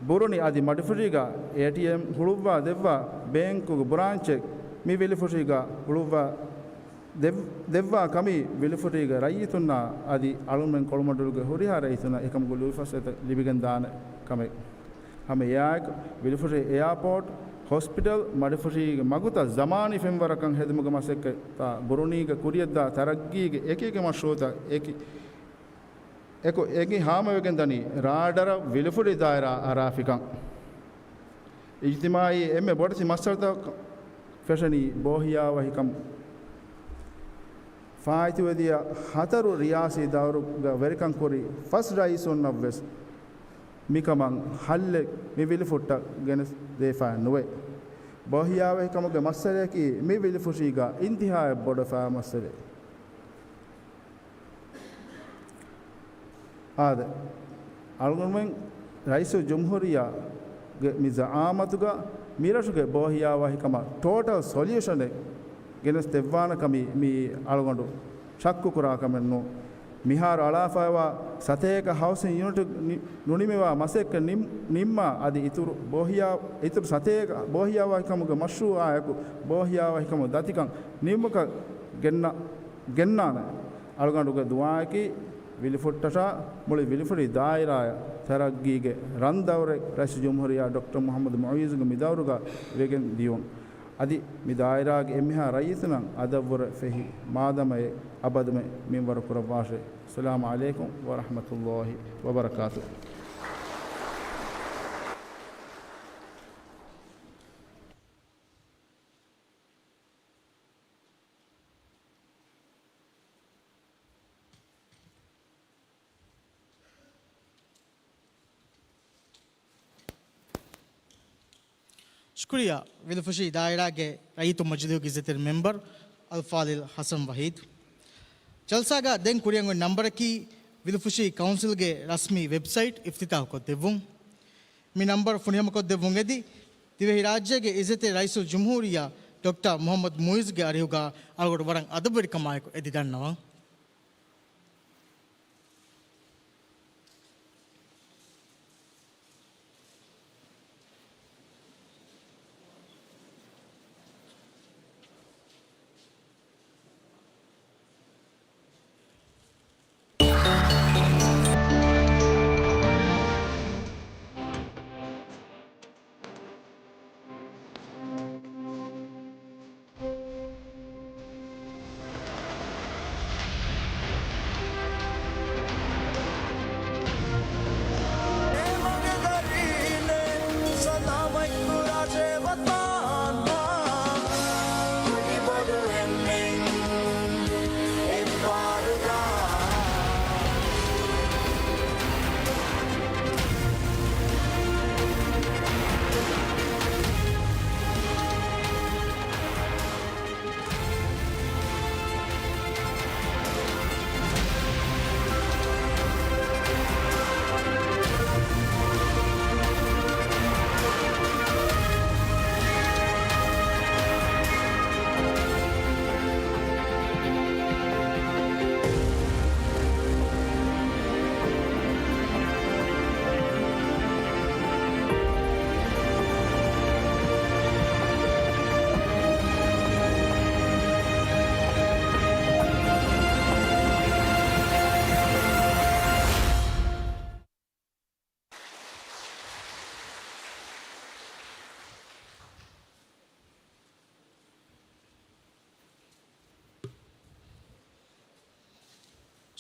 ބުރުނި އަދި މަޑިފުށީގަ އޭޓީއެމް ހުޅުއްވާ ދެއްވާ ބޭންކުގެ ބުރާންޗެއް މި ވިލިފުށީގަ ހުޅުއްވާ ދެއް-، ދެއްވާ ކަމީ ވިލިފުށީގެ ރައްޔިތުންނާ އަދި އަޅުގަނޑުމެން ކޮޅުމަޑުލުގެ ހުރިހާ ރައްޔިތުންނަށް އެކަމުގެ ލުއިފަސޭހަތައް ލިބިގެންދާނެ ކަމެއް. ހަމަ އެއާއެކު، ވިލިފުށި އެއާޕޯޓް، ހޮސްޕިޓަލް، މަޑިފުށީގެ މަގުތައް ޒަމާނީ ފެންވަރަކަށް ހެދުމުގެ މަސައްކަތްތައް ބުރުނީގެ ކުރިޔަށްދާ ތަރައްގީގެ އެކިއެކި މަޝްރޫއުތައް އެކި އެކު އެނގި ހާމަވެގެންދަނީ ރާޑަރަށް ވިލިފުށި ދާއިރާ އަރާފިކަން. އިޖްތިމާޢީ އެންމެ ބޮޑެތި މައްސަލަތަކަށް ފެށެނީ ބޯހިޔާވަހިކަމުން. ފާއިތުވެދިޔަ ހަތަރު ރިޔާސީ ދައުރުގަ ވެރިކަން ކުރި ފަސް ރައީސުންނަށްވެސް މިކަމަށް ހައްލެއް މި ވިލިފުއްޓަށް ގެނެސްދީފައެއް ނުވޭ. ބޯހިޔާވަހިކަމުގެ މައްސަލަޔަކީ މި ވިލިފުށީގަ އިންތިހާއަށް ބޮޑުވެފާ މައްސަލައެއް. އާދެ، އަޅުގަނޑުމެން ރައީސުލްޖުމްހޫރިއްޔާގެ މި ޒަޢާމަތުގަ މިރަށުގެ ބޯހިޔާވަހިކަމަށް ޓޯޓަލް ސޮލިއުޝަނެއް ގެނެސް ދެއްވާނެ ކަމީ މިއީ އަޅުގަނޑު ޝައްކު ކުރާ ކަމެއް ނޫން. މިހާރު އަޅާފައިވާ ސަތޭކަ ހައުސިން ޔުނިޓު ނި-، ނުނިމިވާ މަސައްކަތް ނިން-، ނިންމާ އަދި އިތުރު ބޯހިޔާ-، އިތުރު ސަތޭކަ ބޯހިޔާވަހިކަމުގެ މަޝްރޫއާއެކު ބޯހިޔާވަހިކަމުގެ ދަތިކަން ނިމުމަކަށް ގެންނަ-، ގެންނާނެ. އަޅުގަނޑުގެ ދުޢާއަކީ ވިލިފުއްޓަށާ މުޅި ވިލިފުށި ދާއިރާއަށް ތަރައްގީގެ ރަންދައުރެއް ރައީސުލްޖުމްހޫރިއްޔާ ޑޮކްޓަރ މުޙައްމަދު މުޢިއްޒުގެ މި ދައުރުގަ ވެގެން ދިޔުން. އަދި މި ދާއިރާގެ އެންމެހާ ރައްޔިތުންނަށް އަދަށްވުރެ ފެހި މާދަމައެއް އަބަދުމެ މިންވަރު ކުރައްވާށޭ. އައްސަލާމު ޢަލައިކުމް ވަރަޙްމަތުﷲ ވަބަރަކާތުހު. ޝުކުރިއްޔާ ވިލިފުށި ދާއިރާގެ ރައްޔިތު މަޖިލީހުގެ އިއްޒަތްތެރި މެމްބަރު އަލްފާޟިލް ޙަސަން ވަޙީދު. ޖަލްސާގަ ދެން ކުރިއަށް އޮތް ނަންބަރަކީ ވިލިފުށި ކައުންސިލްގެ ރަސްމީ ވެބްސައިޓް އިފްތިތާޙުކޮށްދެއްވުން. މި ނަންބަރު ފުރިހަމަކޮށްދެއްވުން އެދި، ދިވެހިރާއްޖޭގެ އިއްޒަތްތެރި ރައީސުލްޖުމްހޫރިއްޔާ ޑޮކްޓަރ މުޙައްމަދު މުޢިއްޒުގެ އަރިހުގަ އަޅުގަނޑު ވަރަށް އަދަބުވެރިކަމާއެކު އެދި ދަންނަވަން.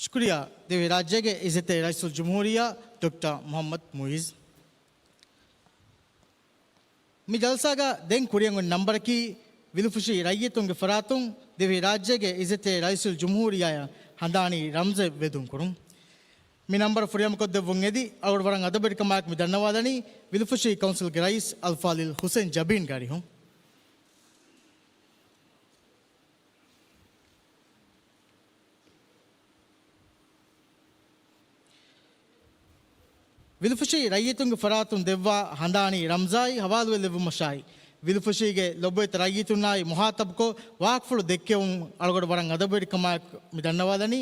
ޝުކުރިއްޔާ ދިވެހިރާއްޖޭގެ އިއްޒަތްތެރި ރައީސުލްޖުމްހޫރިއްޔާ ޑޮކްޓަރ މުޙައްމަދު މުޢިއްޒު. މި ޖަލްސާގަ ދެން ކުރިއަށް އޮތް ނަންބަރަކީ ވިލިފުށި ރައްޔިތުންގެ ފަރާތުން ދިވެހިރާއްޖޭގެ އިއްޒަތްތެރި ރައީސުލްޖުމްހޫރިއްޔާއަށް ހަނދާނީ ރަމްޒެއް ވެދުން ކުރުން. މި ނަންބަރު ފުރިހަމަކޮށްދެއްވުން އެދި، އަޅުގަނޑު ވަރަށް އަދަބުވެރިކަމާއެކު މި ދަންނަވާލަނީ ވިލިފުށި ކައުންސިލްގެ ރައީސް އަލްފާޟިލް ޙުސައިން ޖަބީންގެ އަރިހުން. ވިލުފުށީ ރައްޔިތުންގެ ފަރާތުން ދެއްވާ ހަނދާނީ ރަމްޒާއި ހަވާލުވެލެއްވުމަށާއި، ވިލުފުށީގެ ލޮބުވެތި ރައްޔިތުންނާއި މުހާތަބްކޮށް ވާހަކަފުޅު ދެއްކެވުން އަޅުގަޑު ވަރަށް އަދަބުވެރިކަމާއެކު މި ދަންނަވާލަނީ،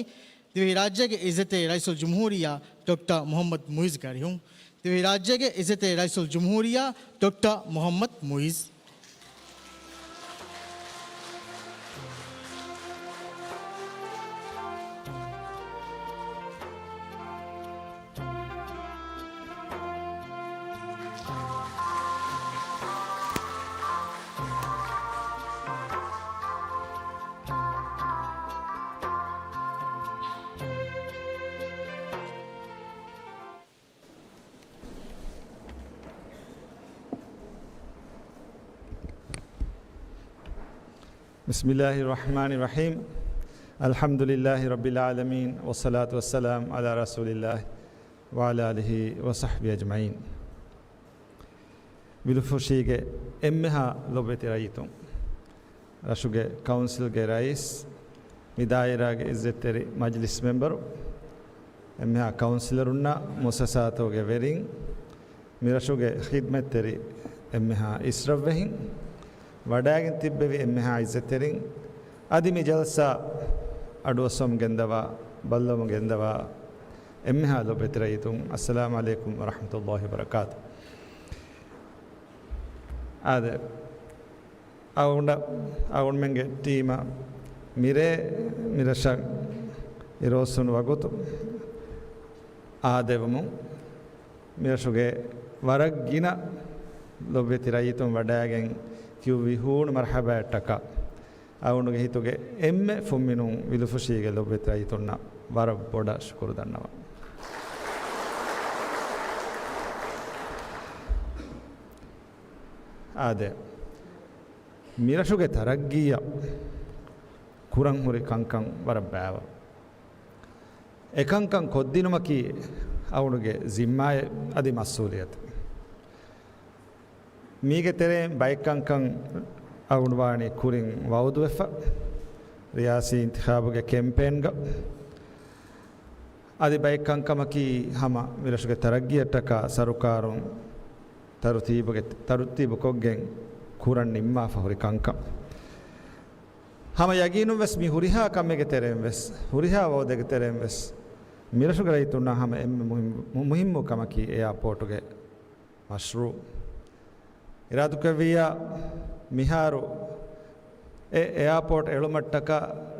ދިވެހިރާއްޖޭގެ އިއްޒަތްތެރި ރައީސުލްޖުމްހޫރިއްޔާ ޑޮކްޓަރ މުޙައްމަދު މުޢިއްޒުގެ އަރިހުން. ދިވެހިރާއްޖޭގެ އިއްޒަތްތެރި ރައީސުލްޖުމްހޫރިއްޔާ ޑޮކްޓަރ މުޙައްމަދު މުޢިއްޒު. بسم الله الرحمن الرحيم. الحمد لله رب العالمين، والصلاة والسلام على رسول الله وعلى آله وصحبه أجمعين. ވިލުފުށީގެ އެންމެހާ ލޮބުވެތި ރައްޔިތުން، ރަށުގެ ކައުންސިލްގެ ރައީސް، މި ދާއިރާގެ އިއްޒަތްތެރި މަޖިލިސް މެމްބަރު، އެންމެހާ ކައުންސިލަރުންނާ މުއައްސަސާތަކުގެ ވެރިން، މި ރަށުގެ ޚިދްމަތްތެރި އެންމެހާ އިސްރަށްވެހިން، ވަޑައިގެން ތިއްބެވި އެންމެހާ އިއްޒަތްތެރިން، އަދި މި ޖަލްސާ އަޑުއައްސަމުން ގެންދަވާ، ބައްލަވަމުން ގެންދަވާ އެންމެހާ ލޮބުވެތި ރައްޔިތުން، އައްސަލާމު ޢަލައިކުމް ވަރަޙްމަތުﷲި ވަބަރަކާތު. އާދެ، އަޅުގަނޑަށް، އަޅުގަނޑުމެންގެ ޓީމަށް މިރޭ މިރަށަށް އިރުއޮއްސުނު ވަގުތު އާދެވުމުން، މިރަށުގެ ވަރަށް ގިނަ ލޮބުވެތި ރައްޔިތުން ވަޑައިގެން ކިޔުއްވި ހޫނު މަރްޙަބާއަށްޓަކާ، އަޅުގަނޑުގެ ހިތުގެ އެންމެ ފުންމިނުން ވިލުފުށީގެ ލޮބުވެތި ރައްޔިތުންނަށް ވަރަށް ބޮޑަށް ޝުކުރު ދަންނަވަން. އާދެ، މިރަށުގެ ތަރައްގީއަށް ކުރަން ހުރި ކަންކަން ވަރަށް ބައިވަރު. އެކަންކަން ކޮށްދިނުމަކީ އަޅުގަނޑުގެ ޒިންމާއެއް އަދި މަސްއޫލިއްޔަތެއް. މީގެ ތެރެއިން ބައެއް ކަންކަން އަޅުގަނޑު ވާނީ ކުރިން ވައުދުވެފަ، ރިޔާސީ އިންތިޚާބުގެ ކެމްޕޭންގަ. އަދި ބައެއް ކަންކަމަކީ ހަމަ މިރަށުގެ ތަރައްގީއަށްޓަކާ ސަރުކާރުން ތަރުތީބުގެ، ތަރުތީބު ކޮށްގެން ކުރަން ނިންމާފަ ހުރި ކަންކަން. ހަމަ ޔަގީނުން ވެސް މި ހުރިހާ ކަމެއްގެ ތެރެއިން ވެސް، ހުރިހާ ވައުދެއްގެ ތެރެއިން ވެސް، މިރަށުގެ ރައްޔިތުންނަށް ހަމަ އެންމެ މުހިންމު، މު-، މުހިންމު ކަމަކީ އެއާޕޯޓުގެ މަޝްރޫއު. އިރާދުކުރެއްވިއްޔާ މިހާރު އެ އެއާޕޯޓް އެޅުމަށްޓަކާ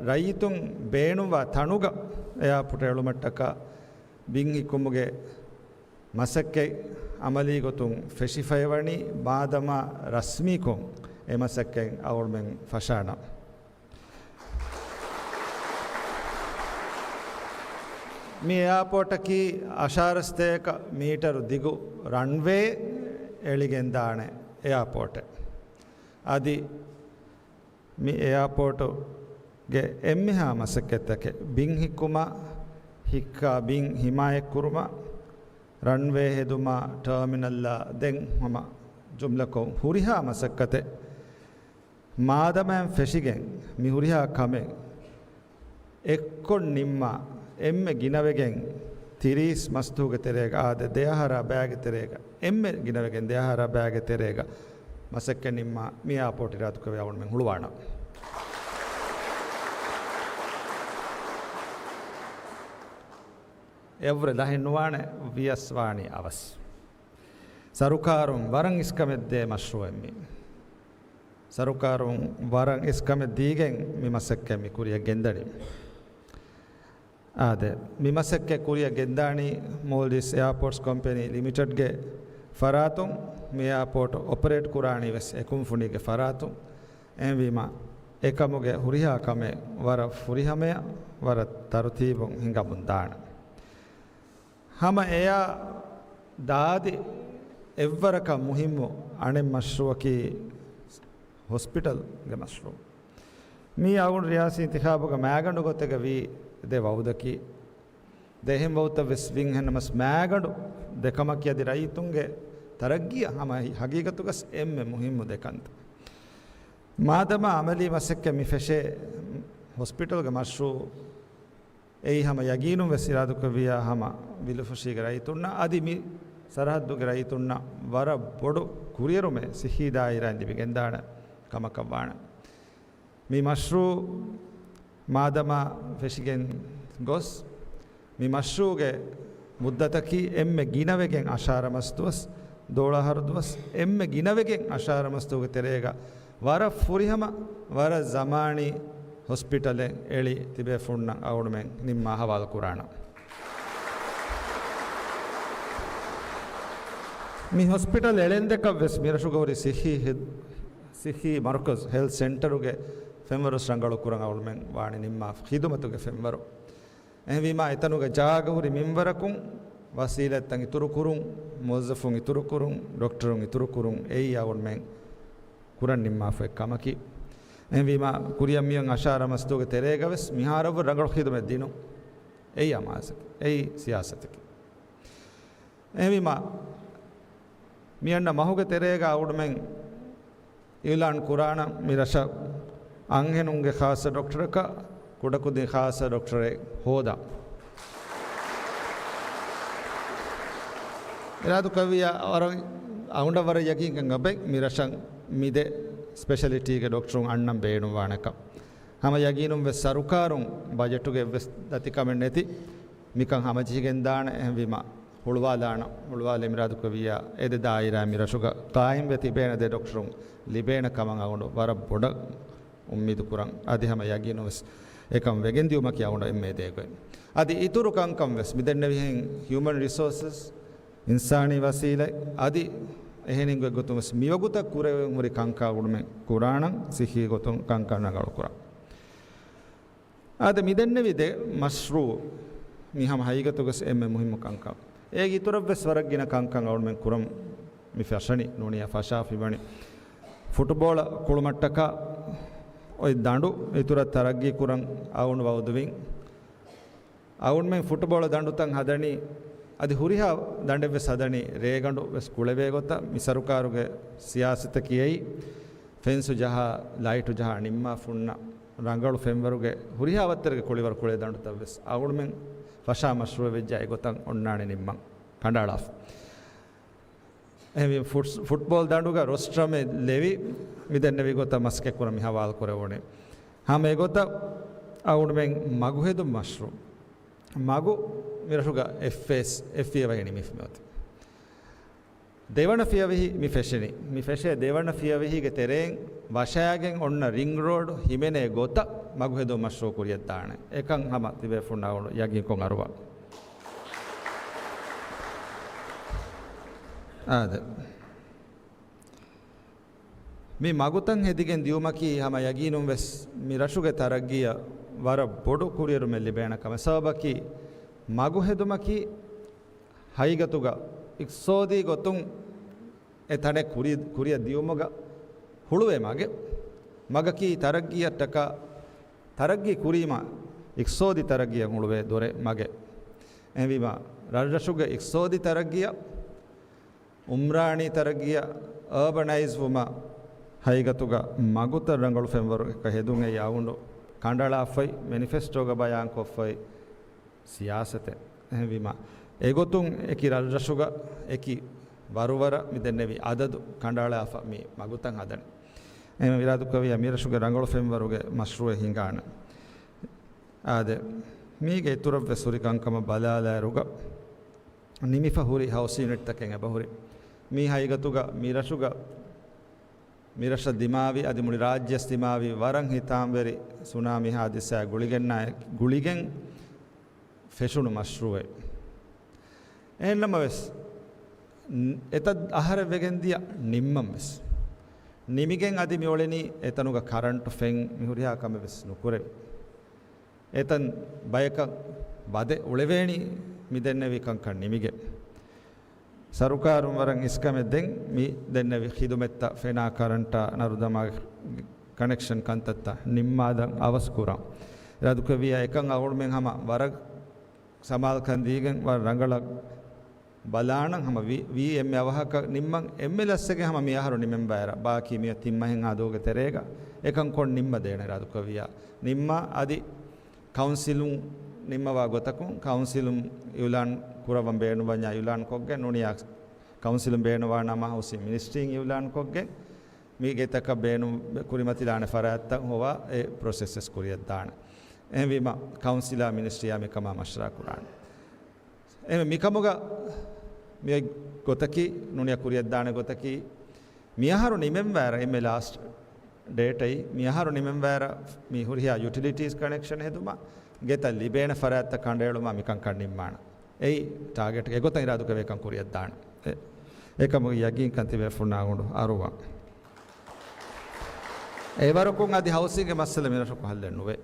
ރައްޔިތުން ބޭނުންވާ ތަނުގަ އެއާޕޯޓް އެޅުމަށްޓަކާ ބިން ހިއްކުމުގެ މަސައްކަތް އަމަލީ ގޮތުން ފެށިފައިވަނީ، މާދަމާ ރަސްމީކޮށް އެ މަސައްކަތް އަޅުގަނޑުމެން ފަށާނަން. މި އެއާޕޯޓަކީ އަށާރަސަތޭކަ މީޓަރު ދިގު ރަންވޭ އެޅިގެންދާނެ އެއާޕޯޓެއް. އަދި މި އެއާޕޯޓުގެ އެންމެހާ މަސައްކަތްތަކެއް ބިން ހިއްކުމާ، ހިއްކާ ބިން ހިމާޔަތްކުރުމާ، ރަންވޭ ހެދުމާ، ޓާމިނަލްއާ ދެން ހަމަ ޖުމްލަކޮށް ހުރިހާ މަސައްކަތެއް މާދަމާއިން ފެށިގެން މި ހުރިހާ ކަމެއް އެއްކޮށް ނިންމާ، އެންމެ ގިނަވެގެން ތިރީސް މަސްތުގެ ތެރޭގަ، އާދެ، ދެއަހަރާ ބައިގެ ތެރޭގަ، އެންމެ ގިނަވެގެން ދެއަހަރާ ބައިގެ ތެރޭގަ މަސައްކަތް ނިންމާ މި އެއާޕޯޓް އިރާދުކުރެއްވި އަޅުގަނޑުމެން ހުޅުވާނަން. އެއަށްވުރެ ލަހެއް ނުވާނެ، ވިޔަސް ވާނީ އަވަސް. ސަރުކާރުން ވަރަށް އިސްކަމެއްދޭ މަޝްރޫއެއް މީ. ސަރުކާރުން ވަރަށް އިސްކަމެއް ދީގެން މި މަސައްކަތް މި ކުރިއަށް ގެންދަނީ. އާދެ، މި މަސައްކަތް ކުރިއަށް ގެންދާނީ މޯލްޑިވްސް އެއާޕޯޓްސް ކޮމްޕެނީ ލިމިޓެޑްގެ ފަރާތުން. މި އެއާޕޯޓް އޮޕަރޭޓް ކުރާނީ ވެސް އެ ކުންފުނީގެ ފަރާތުން. އެހެންވީމަ، އެކަމުގެ ހުރިހާ ކަމެއް ވަރަށް ފުރިހަމަޔަށް، ވަރަށް ތަރުތީބުން ހިނގަމުން ދާނެ. ހަމަ އެއާ ދާދި އެއްވަރަކަށް މުހިއްމު އަނެއް މަޝްރޫއަކީ ހޮސްޕިޓަލްގެ މަޝްރޫއު. މީ އަޅުގަނޑު ރިޔާސީ އިންތިޚާބުގަ މައިގަނޑު ގޮތެއްގަ ވީ ދެ ވައުދަކީ. ދެ އެހެން ވައުދުތައް ވެސް ވިން ހެންނަމަސް މައިގަނޑު ދެ ކަމަކީ އަދި ރައްޔިތުންގެ ތަރައްގީއަށް ހަމަ ހަގީގަތުގަސް އެންމެ މުހިއްމު ދެ ކަންތައް. މާދަމާ އަމަލީ މަސައްކަތް މި ފެށޭ ހޮސްޕިޓަލްގެ މަޝްރޫއު އެއީ ހަމަ ޔަގީނުން ވެސް އިރާދުކުރެއްވިއްޔާ ހަމަ ވިލުފުށީގެ ރައްޔިތުންނަށް އަދި މި ސަރަހައްދުގެ ރައްޔިތުންނަށް ވަރަށް ބޮޑު ކުރިއެރުމެއް ސިއްހީ ދާއިރާއިން ލިބިގެންދާނެ ކަމަކަށް ވާނެ. މި މަޝްރޫޢު މާދަމާ ފެށިގެން ގޮސް، މި މަޝްރޫޢުގެ މުއްދަތަކީ އެންމެ ގިނަވެގެން އަށާރަ މަސްދުވަސް، ދޯޅަ އަހަރު ދުވަސް، އެންމެ ގިނަވެގެން އަށާރަ މަސްދުވަހުގެ ތެރޭގަ ވަރަށް ފުރިހަމަ، ވަރަށް ޒަމާނީ ހޮސްޕިޓަލެއް އެޅި ތިބޭފުންނަށް އަޅުގަނޑުމެން ނިންމާ ހަވާލު ކުރާނަން. މި ހޮސްޕިޓަލް އެޅެންދެކަށް ވެސް މިރަށުގަ ހުރި ސިއްހީ ހި-، ސިއްހީ މަރުކަޒު، ހެލްތް ސެންޓަރުގެ ފެންވަރު ރަނގަޅު ކުރަން އަޅުމެން ވާނެ ނިންމާ ޚިދުމަތުގެ ފެންވަރު. އެހެންވީމާ، އެތަނުގެ ޖާގަ ހުރި މިންވަރަކުން ވަސީލަތްތައް އިތުރުކުރުން، މުވައްޒަފުން އިތުރުކުރުން، ޑޮކްޓަރުން އިތުރުކުރުން، އެއީ އަޅުމެން ކުރަން ނިންމާފައި ކަމަކީ. އެހެންވީމާ، ކުރިއަށް މިއޮތް އަށާރަ މަސްދުވަހުގެ ތެރޭގަ ވެސް މިހާރަށްވުރެ ރަނގަޅު ޚިދުމަތް ދިނުން. އެއީ އަމާޒަކީ. އެއީ ސިޔާސަތަކީ. އެހެންވީމާ، މިއަންނަ މަހުގެ ތެރޭގަ އަޅުމެން އިއުލާން ކުރާނަން މި ރަށަށް އަންހެނުންގެ ޚާއްޞަ ޑޮކްޓަރަކަށް، ކުޑަކުދިން ޚާއްޞަ ޑޮކްޓަރެއް ހޯދާ. އިރާދުކުރެއްވިއްޔާ ވަރަށް އަޅުގަނޑަށް ވަރަށް ޔަގީންކަން އެބައި މި ރަށަށް މި ދެ ސްޕެޝަލިޓީގެ ޑޮކްޓަރުން އަންނަން ބޭނުންވާނެކަން. ހަމަ ޔަގީނުން ވެސް ސަރުކާރުން ބަޖެޓުގެ އެއްވެސް ދަތިކަމެއް ނެތި މިކަން ހަމަޖެހިގެން ދާނެ. އެހެންވީމަ، ހުޅުވާލާނަން، ހުޅުވާލެ އިރާދުކުރެއްވިއްޔާ އެ ދެ ދާއިރާ މި ރަށުގަ ޤާއިމްވެ ތިބޭނެ ދެ ޑޮކްޓަރުން ލިބޭނެ ކަމަށް އަޅުގަނޑު ވަރަށް ބޮޑަށް އުއްމީދު ކުރަން. އަދި ހަމަ ޔަގީނުން ވެސް އެކަން ވެގެން ދިޔުމަކީ އަޅުގަނޑަށް އެންމެ ދޭ ގޮތް. އަދި އިތުރު ކަންކަން ވެސް މި ދެންނެވިހެން ހިއުމަން ރިސޯސަސް، އިންސާނީ ވަސީލަތް، އަދި އެހެނިން ގޮތްގޮތުން ވެސް މިވަގުތަށް ކުރެވެން ހުރި ކަންކަން އަޅުގަނޑުމެން ކުރާނަން ސިއްހީ ގޮތުން ކަންކަން ރަނގަޅު ކުރަން. އާދެ، މި ދެންނެވި ދެ މަޝްރޫޢު މި ހަމަ ހަގީގަތުގަސް އެންމެ މުހިއްމު ކަންކަން. އޭގެ އިތުރަށްވެސް ވަރަށް ގިނަ ކަންކަން އަޅުމެން ކުރަން މި ފަށަނީ ނޫނިޔާ ފަށާފި ވަނީ. ފުޓުބޯޅަ ކުޅުމަށްޓަކާ އޮތް ދަނޑު އިތުރަށް ތަރައްގީ ކުރަން އަޅުން ވައުދުވިން. އަޅުންމެން ފުޓުބޯޅަ ދަނޑުތައް ހަދަނީ، އަދި ހުރިހާ ދަނޑެއްވެސް ހަދަނީ ރޭގަނޑު ވެސް ކުޅެވޭ ގޮތަށް. މި ސަރުކާރުގެ ސިޔާސަތަކީ އެއީ ފެންސު ޖަހާ، ލައިޓު ޖަހާ ނިންމާފުންނަ ރަނގަޅު ފެންވަރުގެ ހުރިހާ ވައްތަރެއްގެ ކުޅިވަރު ކުޅޭ ދަނޑުތައް ވެސް އަޅުމެން ފަށާ މަޝްރޫޢެއް ވެއްޖާ އެގޮތަށް އޮންނާނެ ނިންމަން ކަނޑައަޅާފަ. އެހެންވީމަ ފުޓް-، ފުޓްބޯޅަ ދަނޑުގަ ރޮސްޓްރަމެއް ލެވި މި ދެންނެވި ގޮތަށް މަސައްކަތް ކުރަން މި ހަވާލު ކުރެވުނީ. ހަމަ އެގޮތަށް އަޅުމެން މަގުހެދުން މަޝްރޫޢު. މަގު މިރަށުގަ އެއް ފޭސް، އެއް ފިޔަވަހި ނިމިފަ މިއޮތީ. ދެވަނަ ފިޔަވަހި މި ފެށެނީ. މި ފެށޭ ދެވަނަ ފިޔަވަހީގެ ތެރެއިން ވަށާގެން އޮންނަ ރިންގް ރޯޑް ހިމެނޭ ގޮތަށް މަގުހެދުން މަޝްރޫޢު ކުރިއަށްދާނެ. އެކަން ހަމަ ތިބޭފުންނަށް އަޅުގަނޑު ޔަގީންކޮށް އަރުވާ. އާދެ. މި މަގުތައް ހެދިގެން ދިޔުމަކީ ހަމަ ޔަގީނުން ވެސް މި ރަށުގެ ތަރައްގީއަށް ވަރަށް ބޮޑު ކުރިއެރުމެއް ލިބޭނެ ކަމެއް. ސަބަބަކީ މަގު ހެދުމަކީ ހަގީގަތުގަ އިޤްތިޞާދީ ގޮތުން އެ ތަނެއް ކުރި-، ކުރިއަށް ދިޔުމުގަ ހުޅުވޭ މަގެއް. މަގަކީ ތަރައްގީއަށްޓަކާ، ތަރައްގީ ކުރީމަ އިޤްތިޞާދީ ތަރައްގީއަށް ހުޅުވޭ ދޮރެއް މަގެއް. އެހެންވީމަ ރަށްރަށުގެ އިޤްތިޞާދީ ތަރައްގީއަށް އުމްރާނީ ތަރައްގީއަށް އާބަނައިޒް ވުމަށް ހަގީގަތުގަ މަގުތައް ރަނގަޅު ފެންވަރު އެކަށް ހެދުން އެއީ އަޅުގަނޑު ކަނޑައަޅާފައި، މެނިފެސްޓޯގަ ބަޔާންކޮށްފައި ސިޔާސަތެއް. އެހެންވީމަ އެގޮތުން އެކި ރަށްރަށުގަ އެކި ވަރުވަރަށް މި ދެންނެވި އަދަދު ކަނޑައަޅާފަ މި މަގުތައް ހަދަނީ. އެހެން އިރާދުކުރެއްވިއްޔާ މި ރަށުގެ ރަނގަޅު ފެންވަރުގެ މަޝްރޫޢެއް ހިނގާނެ. އާދެ، މީގެ އިތުރަށްވެސް ހުރި ކަންކަމަށް ބަލާލާއިރުގަ ނިމިފަ ހުރި ހައުސް ޔުނިޓްތަކެއް އެބަހުރި. މީ ހަގީގަތުގަ މި ރަށުގަ، މި ރަށަށް ދިމާވި، އަދި މުޅި ރާއްޖެއަށް ދިމާވި ވަރަށް ހިތާމަވެރި ސުނާމީ ހާދިސާއެއް ގުޅިގެންނާ ގުޅިގެން ފެށުނު މަޝްރޫޢެއް. އެހެންނަމަވެސް، ން-، އެތައް އަހަރެއް ވެގެން ދިޔަ ނިންމަން ވެސް. ނިމިގެން އަދި މިއުޅެނީ އެތަނުގަ ކަރަންޓު ފެން މި ހުރިހާ ކަމެއް ވެސް ނުކުރެވި. އެތަން ބަޔަކަށް ވަދެ އުޅެވޭނީ މި ދެންނެވި ކަންކަން ނިމިގެން. ސަރުކާރުން ވަރަށް އިސްކަމެއް ދެން މި ދެންނެވި ޚިދުމަތްތައް، ފެނާ، ކަރަންޓާ، ނަރުދަމާގެ ކަނެކްޝަން ކަންތައްތައް ނިންމާލަން އަވަސް ކުރަން. އިރާދުކުރެއްވިއްޔާ އެކަން އަޅުގަނޑުމެން ހަމަ ވަރަށް ސަމާލުކަން ދީގެން ވަރަށް ރަނގަޅަށް ބަލާނަން. ހަމަ ވީ، ވީ އެންމެ އަވަހަކަށް ނިންމަން، އެންމެ ލަސްއެއްގެ ހަމަ މި އަހަރު ނިމެން ބައިރަށް. ބާކީ މިއޮތް ތިން މަހެއްހާ ދުވަހުގެ ތެރޭގަ އެކަން ކޮށް ނިންމަ ދޭނެ އިރާދުކުރެއްވިއްޔާ. ނިންމާ އަދި ކައުންސިލުން ނިންމަވާ ގޮތަކުން، ކައުންސިލުން އިއުލާން ކުރައްވަން ބޭނުންވަންޏާ އިއުލާން ކޮށްގެން ނޫނިޔާ ކައުންސިލުން ބޭނުންވާ ނަމަ ހައުސިން މިނިސްޓްރީން އިއުލާންކޮށްގެން، މި ގެތަކަށް ބޭނުން ކުރިމަތިލާނެ ފަރާތްތައް ހޮވާ އެ ޕްރޮސެސް ވެސް ކުރިއަށްދާނެ. އެހެންވީމަ، ކައުންސިލާ މިނިސްޓްރީއާ މިކަމާ މަޝްވަރާ ކުރާނެ. އެހެންވެ، މިކަމުގަ މި ގޮތަކީ، ނޫނީ ކުރިއަށްދާނެ ގޮތަކީ، މިއަހަރު ނިމެންވާއިރަށް އެންމެ ލާސްޓް ޑޭޓް އައި، މިއަހަރު ނިމެންވާއިރަށް މި ހުރިހާ ޔުޓިލިޓީސް ކަނެކްޝަން ހެދުމަށް ގެތައް ލިބޭނެ ފަރާތްތައް ކަނޑައެޅުމަށް މިކަންކަން ނިންމާނެ. އެއީ ޓާގެޓް. އެގޮތަށް އިރާދަކުރެވޭ ކަން ކުރިއަށްދާނެ. އެ، އެކަމުގެ ޔަގީންކަން ތިބޭފުޅުންނާ އަޅުގަނޑު އަރުވާ. އެވަރަކުން އަދި ހައުސިންގެ މައްސަލަ މިރަށަކު ހައްލެއް ނުވޭ.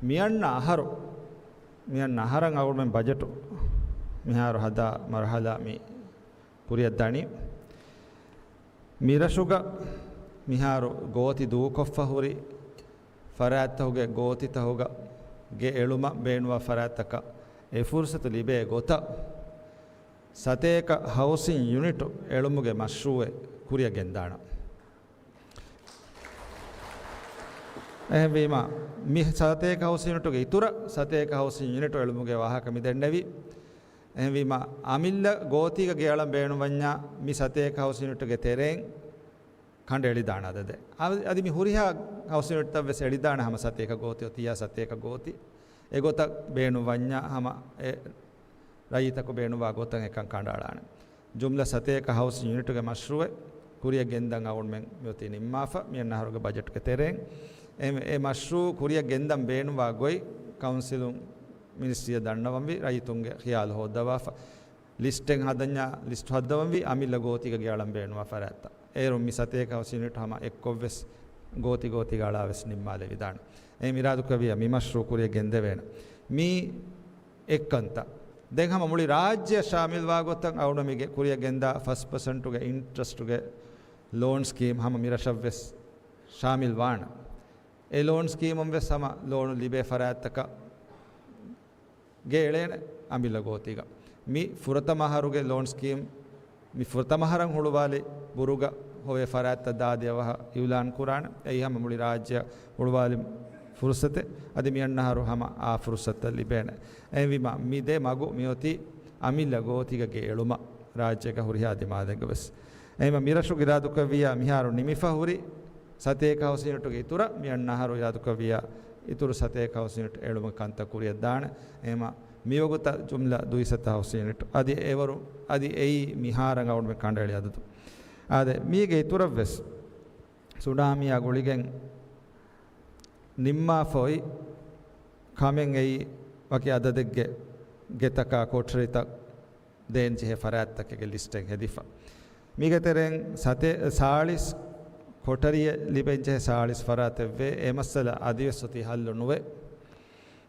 މިއަންނަ އަހަރު، މިއަންނަ އަހަރަށް އަޅުގަނޑުމެން ބަޖެޓު މިހާރު ހަދާ މަރުހަލާ މި ކުރިއަށްދަނީ. މިރަށުގަ މިހާރު ގޯތި ދޫކޮށްފަ ހުރި ފަރާތްތަކުގެ ގޯތިތަކުގަ ގެ އެޅުމަށް ބޭނުންވާ ފަރާތްތަކަށް އެ ފުރުސަތު ލިބޭ ގޮތަށް، ސަތޭކަ ހައުސިން ޔުނިޓު އެޅުމުގެ މަޝްރޫއެއް ކުރިއަށް ގެންދާނަން. އެހެންވީމަ، މި ސަތޭކަ ހައުސިން ޔުނިޓުގެ އިތުރަށް ސަތޭކަ ހައުސިން ޔުނިޓު އެޅުމުގެ ވާހަކަ މި ދެންނެވި. އެހެންވީމަ، އަމިއްލަ ގޯތީގަ ގެއަޅަން ބޭނުންވަންޏާ، މި ސަތޭކަ ހައުސިން ޔުނިޓުގެ ތެރެއިން ކަނޑައެޅިދާނެ އަދަދެއް. އަ-، އަދި މި ހުރިހާ ހައުސިން ޔުނިޓްތައް ވެސް އެޅިދާނެ ހަމަ ސަތޭކަ ގޯތި އޮތިއްޔާ ސަތޭކަ ގޯތި. އެގޮތަށް ބޭނުންވަންޏާ ހަމަ އެ ރައްޔިތަކު ބޭނުންވާ ގޮތަށް އެކަން ކަނޑައަޅާނެ. ޖުމްލަ ސަތޭކަ ހައުސިން ޔުނިޓުގެ މަޝްރޫއެއް ކުރިއަށް ގެންދަން އަޅުގަނޑުމެން މިއޮތީ ނިންމާފަ، މިއަންނަ އަހަރުގެ ބަޖެޓުގެ ތެރެއިން. އެ، އެ މަޝްރޫއު ކުރިއަށް ގެންދަން ބޭނުންވާ ގޮތް ކައުންސިލުން މިނިސްޓްރީއަށް ދަންނަވަންވީ، ރައްޔިތުންގެ ޚިޔާލު ހޯއްދަވާފަ. ލިސްޓެއް ހަދަންޏާ ލިސްޓް ހައްދަވަންވީ އަމިއްލަ ގޯތީގަ ގެއަޅަން ބޭނުންވާ ފަރާތްތައް. އޭރުން މި ސަތޭކަ ހައުސިން ޔުނިޓް ހަމަ އެއްކޮށްވެސް ގޯތި ގޯތީގަ އަޅާވެސް ނިންމާލެވިދާނެ. އެހެން އިރާދަކުރެއްވިއްޔާ މި މަޝްރޫއު ކުރިއަށް ގެންދެވޭނެ. މީ އެއްކަންތައް. ދެން ހަމަ މުޅި ރާއްޖެއަށް ޝާމިލްވާ ގޮތަށް އަޅުގަނޑު މި ކުރިއަށް ގެންދާ ފަސް ޕަސެންޓުގެ އިންޓްރެސްޓުގެ ލޯން ސްކީމް ހަމަ މި ރަށަށްވެސް ޝާމިލް ވާނެ. އެ ލޯން ސްކީމުން ވެސް ހަމަ ލޯނު ލިބޭ ފަރާތްތަކަށް ގެ އެޅޭނެ އަމިއްލަ ގޯތީގަ. މި ފުރަތަމަ އަހަރުގެ ލޯން ސްކީމް، މި ފުރަތަމަ އަހަރަށް ހުޅުވާލި ބުރުގަ ހޮވޭ ފަރާތްތައް ދާދި އަވަހަށް އިއުލާން ކުރާނެ. އެއީ ހަމަ މުޅި ރާއްޖެއަށް ހުޅުވާލި ފުރުސަތެއް. އަދި މިއަންނަ އަހަރު ހަމަ އާ ފުރުސަތުތައް ލިބޭނެ. އެހެންވީމަ، މި ދެ މަގު މިއޮތީ އަމިއްލަ ގޯތީގަ ގެ އެޅުމަށް ރާއްޖޭގަ ހުރިހާ ދިމާލެއްގަ ވެސް. އެހެންވީމަ، މި ރަށުގެ އިރާދަކުރެއްވިއްޔާ މިހާރު ނިމިފަ ހުރި ސަތޭކަ ހައުސިން ޔުނިޓުގެ އިތުރަށް މި އަންނަ އަހަރު އިރާދަކުރެއްވިއްޔާ އިތުރު ސަތޭކަ ހައުސިން ޔުނިޓް އެޅުމުގެ ކަންތައް ކުރިއަށް ދާނެ. އެހެންވީމަ، މިވަގުތަށް ޖުމްލަ ދުއިސައްތަ ހައުސިން ޔުނިޓް އަދި އެވަރު، އަދި އެއީ މިހާރަށް އަޅުގަނޑުމެން ކަނޑައެޅި އަދަދު. އާދެ، މީގެ އިތުރަށް ވެސް ސުނާމީއާ ގުޅިގެން ނިންމާފަ އޮތް ކަމެއް އެއީ ވަކި އަދަދެއްގެ ގެތަކާ ކޮޓަރިތައް ދޭންޖެހޭ ފަރާތްތަކެއްގެ ލިސްޓެއް ހެދިފަ. މީގެ ތެރެއިން ސަތޭ، ސާޅީސް ކޮޓަރިއެއް ލިބެންޖެހޭ ސާޅީސް ފަރާތެއްވޭ. އެ މައްސަލަ އަދިވެސް އޮތީ ހައްލު ނުވޭ.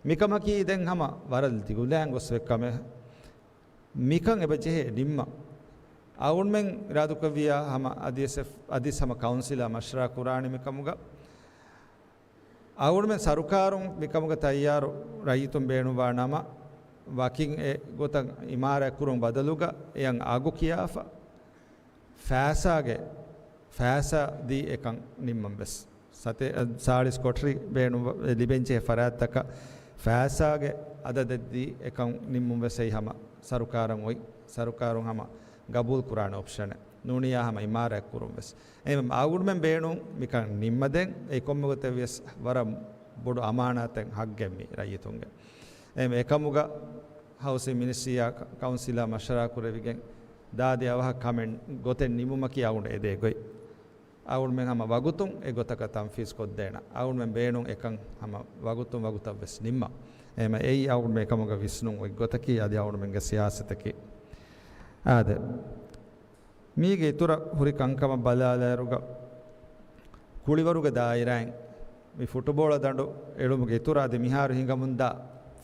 މިކަމަކީ ދެން ހަމަ ވަރަށް ދިގުލައިން ގޮސް އޮތް ކަމެއް. މިކަން އެބަ ޖެހޭ ނިންމަ. އަޅުގަނޑުމެން އިރާދަކުރެއްވިއްޔާ ހަމަ އަދިވެސް، އަދިސް ހަމަ ކައުންސިލާ މަޝްވަރާ ކުރާނެ މިކަމުގަ. އަޅުގަނޑުމެން ސަރުކާރުން މިކަމުގަ ތައްޔާރު ރައްޔިތުން ބޭނުންވާ ނަމަ، ވަކިން އެ ގޮތަށް އިމާރާތް ކުރުން ބަދަލުގަ އެޔަށް އަގު ކިޔާފަ، ފައިސާގެ، ފައިސާ ދީ އެކަން ނިންމަން ވެސް. ސަތޭ، ސާޅީސް ކޮޓަރި ބޭނުން ލިބެންޖެހޭ ފަރާތްތަކަށް ފައިސާގެ އަދަދެއް ދީ އެކަން ނިންމުން ވެސް އެއީ ހަމަ ސަރުކާރަށް އޮތް، ސަރުކާރުން ހަމަ ގަބޫލު ކުރާނެ އޮޕްޝަނެއް. ނޫނިއްޔާ ހަމަ އިމާރާތް ކުރުން ވެސް. އެހެންވެ، އަޅުގަނޑުމެން ބޭނުން މިކަން ނިންމަދޭން. އެ ކޮންމެ ގޮތެއް ވިޔަސް ވަރަށް ބޮޑު އަމާނާތެއް ހައްގެއް މި ރައްޔިތުންގެ. އެހެންވެ، އެކަމުގަ ހައުސިން މިނިސްޓްރީއާ ކައުންސިލާ މަޝްވަރާ ކުރެވިގެން ދާދި އަވަހަށް ކަމެއް ގޮތެއް ނިމުމަކީ އަޅުގަނޑު އެދޭ ގޮތް. އަޅުގަނޑުމެން ހަމަ ވަގުތުން އެ ގޮތަކަށް ތަންފީޒް ކޮށްދޭނަ. އަޅުގަނޑުމެން ބޭނުން އެކަން ހަމަ ވަގުތުން ވަގުތަށް ވެސް ނިންމަ. އެހެންވެ، އެއީ އަޅުގަނޑުމެން އެކަމުގަ ވިސްނުން އޮތް ގޮތަކީ އަދި އަޅުގަނޑުމެންގެ ސިޔާސަތަކީ. އާދެ. މީގެ އިތުރަށް ހުރި ކަންކަމަށް ބަލާލާއިރުގަ، ކުޅިވަރުގެ ދާއިރާއިން މި ފުޓުބޯޅަ ދަނޑު އެޅުމުގެ އިތުރަށް އަދި މިހާރު ހިނގަމުންދާ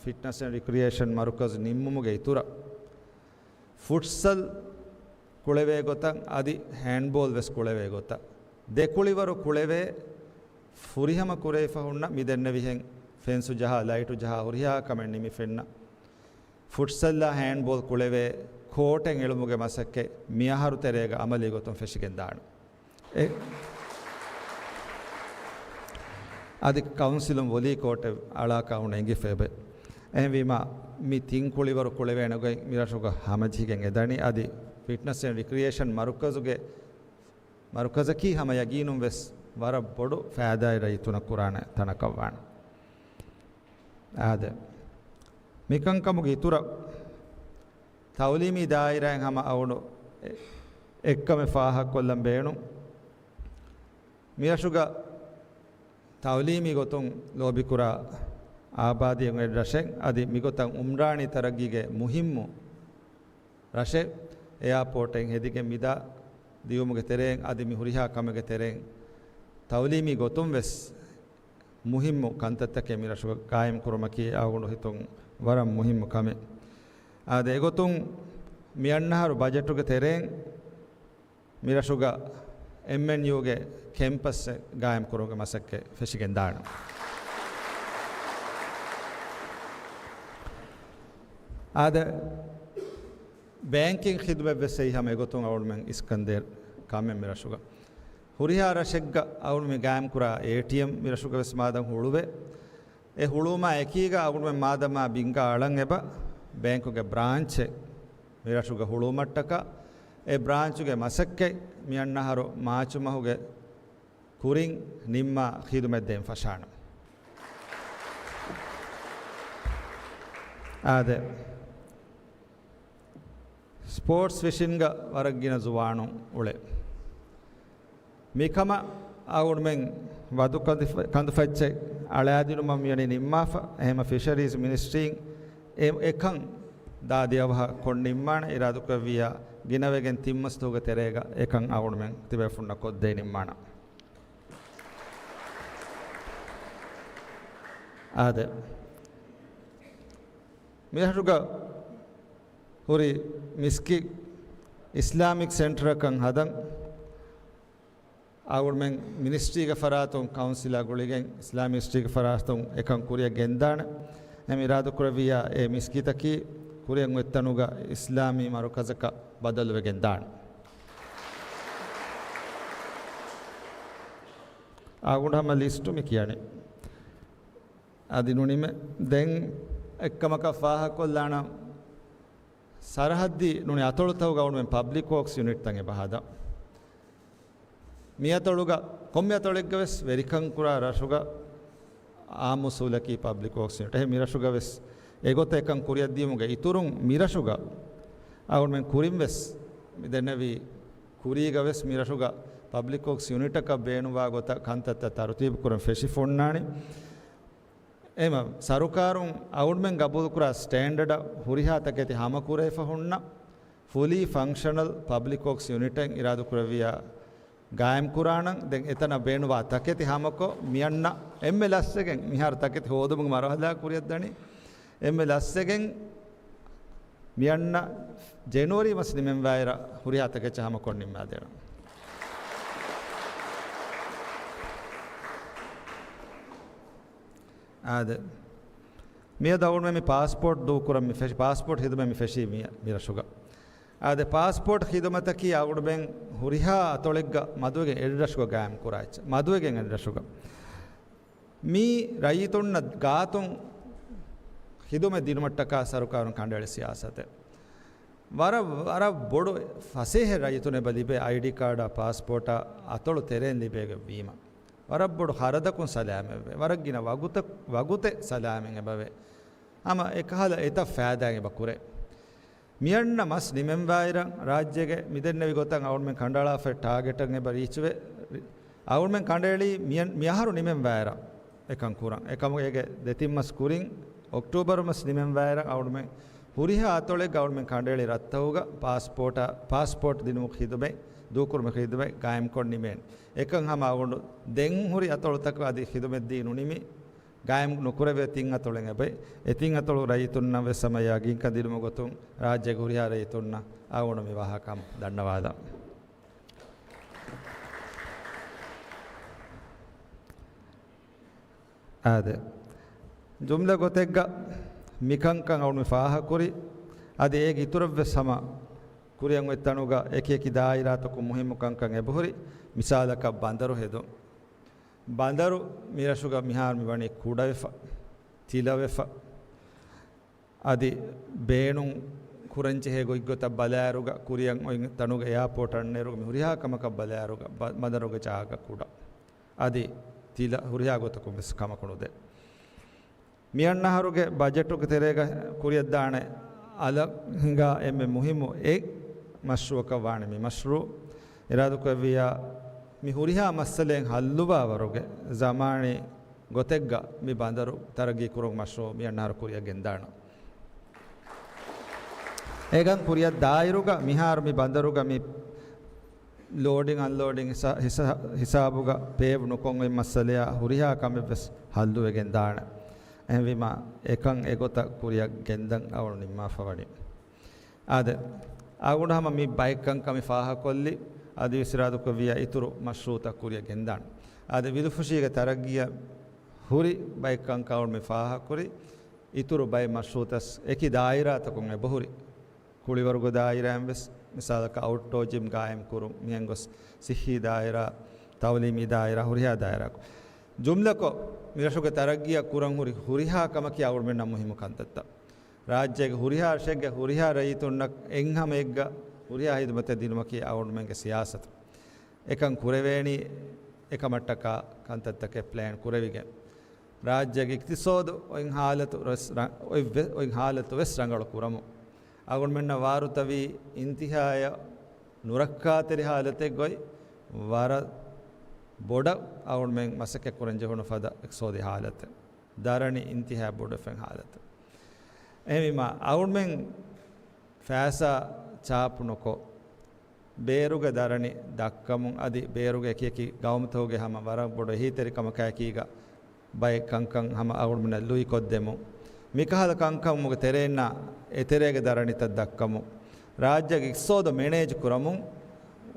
ފިޓްނަސް އެންޑް ރިކްރިއޭޝަން މަރުކަޒު ނިންމުމުގެ އިތުރަށް، ފުޓްސަލް ކުޅެވޭ ގޮތަށް އަދި ހޭންޑްބޯލް ވެސް ކުޅެވޭ ގޮތަށް، ދެ ކުޅިވަރު ކުޅެވޭ. ފުރިހަމަ ކުރެވިފަ ހުންނަ މި ދެންނެވިހެން ފެންސު ޖަހާ، ލައިޓު ޖަހާ، ހުރިހާ ކަމެއް ނިމި ފެންނަ ފުޓްސަލްއާ ހޭންޑްބޯލް ކުޅެވޭ ކޯޓެއް އެޅުމުގެ މަސައްކަތް މިއަހަރު ތެރޭގަ އަމަލީ ގޮތުން ފެށިގެން ދާނެ. އެ-، އަދި ކައުންސިލުން ވޮލީ ކޯޓެއް އަޅާކަށް އަޅުގަނޑު އެނގިފަ އެބަ. އެހެންވީމާ، މި ތިން ކުޅިވަރު ކުޅެވޭނެ ގޮތް މިރަށުގަ ހަމަޖެހިގެން އެދަނީ. އަދި ފިޓްނަސް އެންޑް ރިކްރިއޭޝަން މަރުކަޒުގެ، މަރުކަޒަކީ ހަމަ ޔަގީނުން ވެސް ވަރަށް ބޮޑު ފައިދާއެއް ރައްޔިތުންނަށް ކުރާނެ ތަނަކަށް ވާނެ. އާދެ، މިކަންކަމުގެ އިތުރަށް ތައުލީމީ ދާއިރާއިން ހަމަ އަޅުގަނޑު އެ-، އެއްކަމެއް ފާހަގަކޮށްލަން ބޭނުން. މިރަށުގަ ތައުލީމީ ގޮތުން ލޯބިކުރާ އާބާދީއެއް އޮތް ރަށެއް، އަދި މިގޮތަށް އުމްރާނީ ތަރައްގީގެ މުހިއްމު ރަށެއް، އެއާޕޯޓެއް ހެދިގެން މިދާ ދިއުމުގެ ތެރެއިން އަދި މި ހުރިހާ ކަމެއްގެ ތެރެއިން ތައުލީމީ ގޮތުން ވެސް މުހިއްމު ކަންތައްތަކެއް މިރަށުގަ ގާއިމް ކުރުމަކީ އަޅުގަނޑު ހިތުން ވަރަށް މުހިއްމު ކަމެއް. އާދެ، އެގޮތުން މިއަންނަހަރު ބަޖެޓުގެ ތެރެއިން މިރަށުގަ އެމްއެންޔޫގެ ކެމްޕަސްއެއް ގާއިމް ކުރުމުގެ މަސައްކަތް ފެށިގެން ދާނެ. އާދެ، ބޭންކިން ޚިދުމަތް ވެސް އެއީ ހަމަ އެގޮތުން އަޅުގަނޑުމެން އިސްކަންދޭރު ކަމެއް މިރަށުގަ. ހުރިހާ ރަށެއްގަ އަޅުގަނޑުމެން ގާއިމް ކުރާ އޭޓީއެމް މިރަށުގަ ވެސް މާދަން ހުޅުވޭ. އެ ހުޅުވުމާ އެކީގަ އަޅުގަނޑުމެން މާދަމާ ބިންގާ އަޅަން އެބަ ބޭންކުގެ ބްރާންޗެއް މިރަށުގަ ހުޅުވުމަށްޓަކާ، އެ ބްރާންޗުގެ މަސައްކަތް މިއަންނަ އަހަރު މާޗު މަހުގެ ކުރިން ނިންމާ ޚިދުމަތް ދޭން ފަށާނަން. އާދެ، ސްޕޯޓްސް ފިޝިންގ ވަރަށް ގިނަ ޒުވާނުން އުޅޭ. މިކަމަށް އަޅުގަނޑުމެން ވަދު ކަނދު-، ކަނދުފައްޗެއް އަޅާދިނުމަށް މިވަނީ ނިންމާފަ. އެހެމަ ފިޝަރީޒް މިނިސްޓްރީން އެ-، އެކަން ދާދިޔަވަހަށް ކޮށް ނިންމާނެ. އިރާދަކުރެއްވިއްޔާ ގިނަވެގެން ތިން މަސް ދުވަހުގެ ތެރޭގަ އެކަން އަޅުގަނޑުމެން ތިބޭފުންނަށް ކޮށްދޭ ނިންމާނަން. އާދެ، މިރަށުގަ ހުރި މިސްކިތް އިސްލާމިކް ސެންޓަރަކަށް ހަދަން އަޅުގަނޑުމެން މިނިސްޓްރީގެ ފަރާތުން ކައުންސިލާ ގުޅިގެން އިސްލާމިކް މިނިސްޓްރީގެ ފަރާތުން އެކަން ކުރިއަށް ގެންދާނެ. އެހެން އިރާދަކުރެއްވިއްޔާ އެ މިސްކިތަކީ ކުރިއަށް އޮތްތަނުގަ އިސްލާމީ މަރުކަޒަކަށް ބަދަލުވެގެން ދާނެ. އަޅުގަނޑު ހަމަ ލިސްޓު މި ކިޔަނީ. އަދި ނުނިމޭ. ދެން އެއްކަމަކަށް ފާހަގަކޮށްލާނަން، ސަރަހައްދީ ނޫނީ އަތޮޅުތަކުގަ އަޅުގަނޑުމެން ޕަބްލިކް ވޯކްސް ޔުނިޓްތައް އެބަ ހަދާ. މި އަތޮޅުގަ ކޮންމެ އަތޮޅެއްގަ ވެސް ވެރިކަން ކުރާ ރަށުގަ އާއްމު އުސޫލަކީ ޕަބްލިކް ވޯކްސް ޔުނިޓް. އެހެން މި ރަށުގަ ވެސް އެގޮތަށް އެކަން ކުރިއަށްދިޔުމުގެ އިތުރުން މި ރަށުގަ އަޅުގަނޑުމެން ކުރިން ވެސް މި ދެންނެވި ކުރީގަ ވެސް މި ރަށުގަ ޕަބްލިކް ވޯކްސް ޔުނިޓަކަށް ބޭނުންވާ ގޮތަށް ކަންތައްތައް ތަރުތީބު ކުރަން ފެށިފަ އޮންނާނީ. އެހެމަ ސަރުކާރުން އަޅުގަނޑުމެން ގަބޫލުކުރާ ސްޓޭންޑަޑަށް ހުރިހާ ތަކެތި ހަމަކުރެވިފަ ހުންނަ ފުލީ ފަންކްޝަނަލް ޕަބްލިކް ވޯކްސް ޔުނިޓެއް އިރާދަކުރެއްވިއްޔާ ގާއިމްކުރާނަން. ދެން އެތަނަށް ބޭނުންވާ ތަކެތި ހަމަކޮށް މިއަންނަ އެންމެ ލަސްވެގެން މިހާރު ތަކެތި ހޯދުމުގެ މަރުހަލާ ކުރިއަށްދަނީ. އެންމެ ލަސްވެގެން މިއަންނަ ޖެނުއަރީ މަސް ނިމެންވާއިރަށް ހުރިހާ ތަކެއްޗެއް ހަމަކޮށް ނިންމާދޭނަން. އާދެ، މިއަދު އަޅުގަނޑުމެން މި ޕާސްޕޯޓް ދޫކުރަން މި ފެށި، ޕާސްޕޯޓް ޚިދުމަތް މި ފެށީ މި، މި ރަށުގަ. އާދެ، ޕާސްޕޯޓް ޚިދުމަތަކީ އަޅުގަނޑުމެން ހުރިހާ އަތޮޅެއްގަ މަދުވެގެން އެއްރަށުގަ ގާއިމް ކުރާ އެއްޗެއް. މަދުވެގެން އެއްރަށުގަ. މީ ރައްޔިތުންނަށް ގާތުން ޚިދުމަތް ދިނުމަށްޓަކާ ސަރުކާރުން ކަނޑައެޅި ސިޔާސަތެއް. ވަރަށް، ވަރަށް ބޮޑު ފަސޭހަ ރައްޔިތުން އެބަ ލިބޭ އައިޑީ ކާޑާ ޕާސްޕޯޓާ އަތޮޅު ތެރޭން ލިބޭގެ ވީމަ. ވަރަށް ބޮޑު ޚަރަދަކުން ސަލާމަތްވޭ. ވަރަށް ގިނަ ވަގުތަ-، ވަގުތެއް ސަލާމަތް އެބަވޭ. ހަމަ އެކަހަލަ އެތައް ފައިދާއެއް އެބަ ކުރޭ. މިއަންނަ މަސް ނިމެންވާއިރަށް ރާއްޖޭގެ މިދެންނެވި ގޮތަށް އަޅުމެން ކަނޑައަޅާފައި ޓާގެޓަށް އެބަ ރީޗްވެ، އަޅުމެން ކަނޑައެޅީ މިއަ-، މިއަހަރު ނިމެންވާއިރަށް އެކަން ކުރަން. އެކަމުގަ އޭގެ ދެތިން މަސް ކުރިން އޮކްޓޫބަރު މަސް ނިމެންވާއިރަށް އަޅުމެން ހުރިހާ އަތޮޅެއްގަ އަޅުމެން ކަނޑައެޅި ރަށްތަކުގަ ޕާސްޕޯޓާ، ޕާސްޕޯޓް ދިނުމުގެ ޚިދުމަތް، ދޫކުރުމުގެ ޚިދުމަތް ގާއިމްކޮށް ނިމޭނެ. އެކަން ހަމަ އަޅުގަނޑު ދެން ހުރި އަތޮޅުތަކުގަ އަދި ޚިދުމަތްދީ ނުނިމި، ގާއިމް ނުކުރެވޭ ތިން އަތޮޅެއް އެބައި. އެ ތިން އަތޮޅު ރައްޔިތުންނަށް ވެސް ހަމަ ޔަގީންކަން ދިނުމުގެ ގޮތުން ރާއްޖޭގެ ހުރިހާ ރައްޔިތުންނަށް އަޅުގަނޑު މި ވާހަކަ ދަންނަވާލަން. އާދެ، ޖުމްލަ ގޮތެއްގަ މިކަންކަން އަޅުގަނޑު މި ފާހަގަކުރި. އަދި އޭގެ އިތުރަށްވެސް ހަމަ ކުރިއަށް އޮތް ތަނުގަ އެކި އެކި ދާއިރާތަކުން މުހިއްމު ކަންކަން އެބަހުރި. މިސާލަކަށް ބަނދަރު ހެދުން. ބަނދަރު މިރަށުގަ މިހާރު މިވަނީ ކުޑަވެފަ، ތިލަވެފަ. އަދި ބޭނުން ކުރަންޖެހޭ ގޮތްގޮތަށް ބަލާއިރުގަ، ކުރިއަށް އޮތް ތަނުގަ އެއާޕޯޓް އަންނައިރުގަ މި ހުރިހާ ކަމަކަށް ބަލާއިރުގަ، ބަ-، ބަނދަރުގެ ޖާގަ ކުޑަ. އަދި ތިލަ ހުރިހާ ގޮތަކުން ވެސް ކަމަކު ނުދޭ. މިއަންނަ އަހަރުގެ ބަޖެޓުގެ ތެރޭގަ ކުރިއަށްދާނެ އަލަށް ހިނގާ އެންމެ މުހިއްމު އެއް މަޝްރޫއަކަށް ވާނެ މި މަޝްރޫއު. އިރާދަކުރެއްވިއްޔާ، މި ހުރިހާ މައްސަލައެއް ހައްލުވާވަރުގެ ޒަމާނީ ގޮތެއްގަ މި ބަނދަރު ތަރައްގީ ކުރުމުގެ މަޝްރޫއު މިއަންނަ އަހަރު ކުރިއަށް ގެންދާނަން. އެކަން ކުރިއަށް ދާއިރުގަ މިހާރު މި ބަނދަރުގަ މި ލޯޑިން އަންލޯޑިން ހިސާ-، ހިސާ-، ހިސާބުގަ ޕޭވް ނުކޮށް އޮތް މައްސަލަޔާ ހުރިހާ ކަމެއް ވެސް ހައްލުވެގެން ދާނެ. އެހެންވީމަ، އެކަން އެގޮތަށް ކުރިއަށް ގެންދަން އަޅު ނިންމާފަ ވަނީ. އާދެ، އަޅުގަނޑު ހަމަ މި ބައެއް ކަންކަން މި ފާހަގަކޮށްލި، އަދި ވެސް އިރާދަކުރެއްވިއްޔާ އިތުރު މަޝްރޫއުތައް ކުރިއަށް ގެންދާނެ. އާދެ، ވިލުފުށީގެ ތަރައްގީއަށް ހުރި ބައެއް ކަންކަން އަޅުގަނޑު މި ފާހަގަކުރި، އިތުރު ބައެއް މަޝްރޫއުތައް އެކި ދާއިރާތަކުން އެބަހުރި. ކުޅިވަރުގެ ދާއިރާއިން ވެސް، މިސާލަކަށް އައުޓްޑޯ ޖިމް ގާއިމް ކުރުން، މިހެން ގޮސް ސިއްހީ ދާއިރާ، ތައުލީމީ ދާއިރާ، ހުރިހާ ދާއިރާއަކު. ޖުމްލަކޮށް، މިރަށުގެ ތަރައްގީއަށް ކުރަން ހުރި ހުރިހާ ކަމަކީ އަޅުގަނޑުމެންނަށް މުހިއްމު ކަންތައްތައް. ރާއްޖޭގެ ހުރިހާ ރަށެއްގެ ހުރިހާ ރައްޔިތުންނަށް އެއްހަމައެއްގަ ހުރިހާ ހިދުމަތެއް ދިނުމަކީ އަޅުގަނޑުމެންގެ ސިޔާސަތު. އެކަން ކުރެވޭނީ އެކަމަށްޓަކާ ކަންތައްތަކެއް ޕްލޭން ކުރެވިގެން. ރާއްޖޭގެ އިޤްތިޞާދު އޮތް ހާލަތު ވެސް ރަ-، އޮތް ވެ-، އޮތް ހާލަތު ވެސް ރަނގަޅު ކުރަމުން. އަޅުގަނޑުމެންނަށް ވާރުތަވީ އިންތިހާޔަށް ނުރައްކާތެރި ހާލަތެއްގައި ވަރަށް ބޮޑަށް އަޅުގަނޑުމެން މަސައްކަތް ކުރަން ޖެހުނު ފަދަ އިޤްތިޞާދީ ހާލަތެއް. ދަރަނި އިންތިހާ ބޮޑުވެފައި ހާލަތެއް. އެހެންވީމަ، އަޅުގަނޑުމެން ފައިސާ ޗާޕު ނުކޮށް، ބޭރުގެ ދަރަނި ދައްކަމުން އަދި ބޭރުގެ އެކި އެކި ގައުމުތަކުގެ ހަމަ ވަރަށް ބޮޑު އެހީތެރިކަމަކާއެކީގަ ބައެއް ކަންކަން ހަމަ އަޅުގަނޑުމެންނަށް ލުއިކޮށްދެމުން. މިކަހަލަ ކަންކަމުގެ ތެރެއިންނާ އެތެރޭގެ ދަރަނިތައް ދައްކަމުން، ރާއްޖޭގެ އިޤްތިޞާދު މެނޭޖް ކުރަމުން،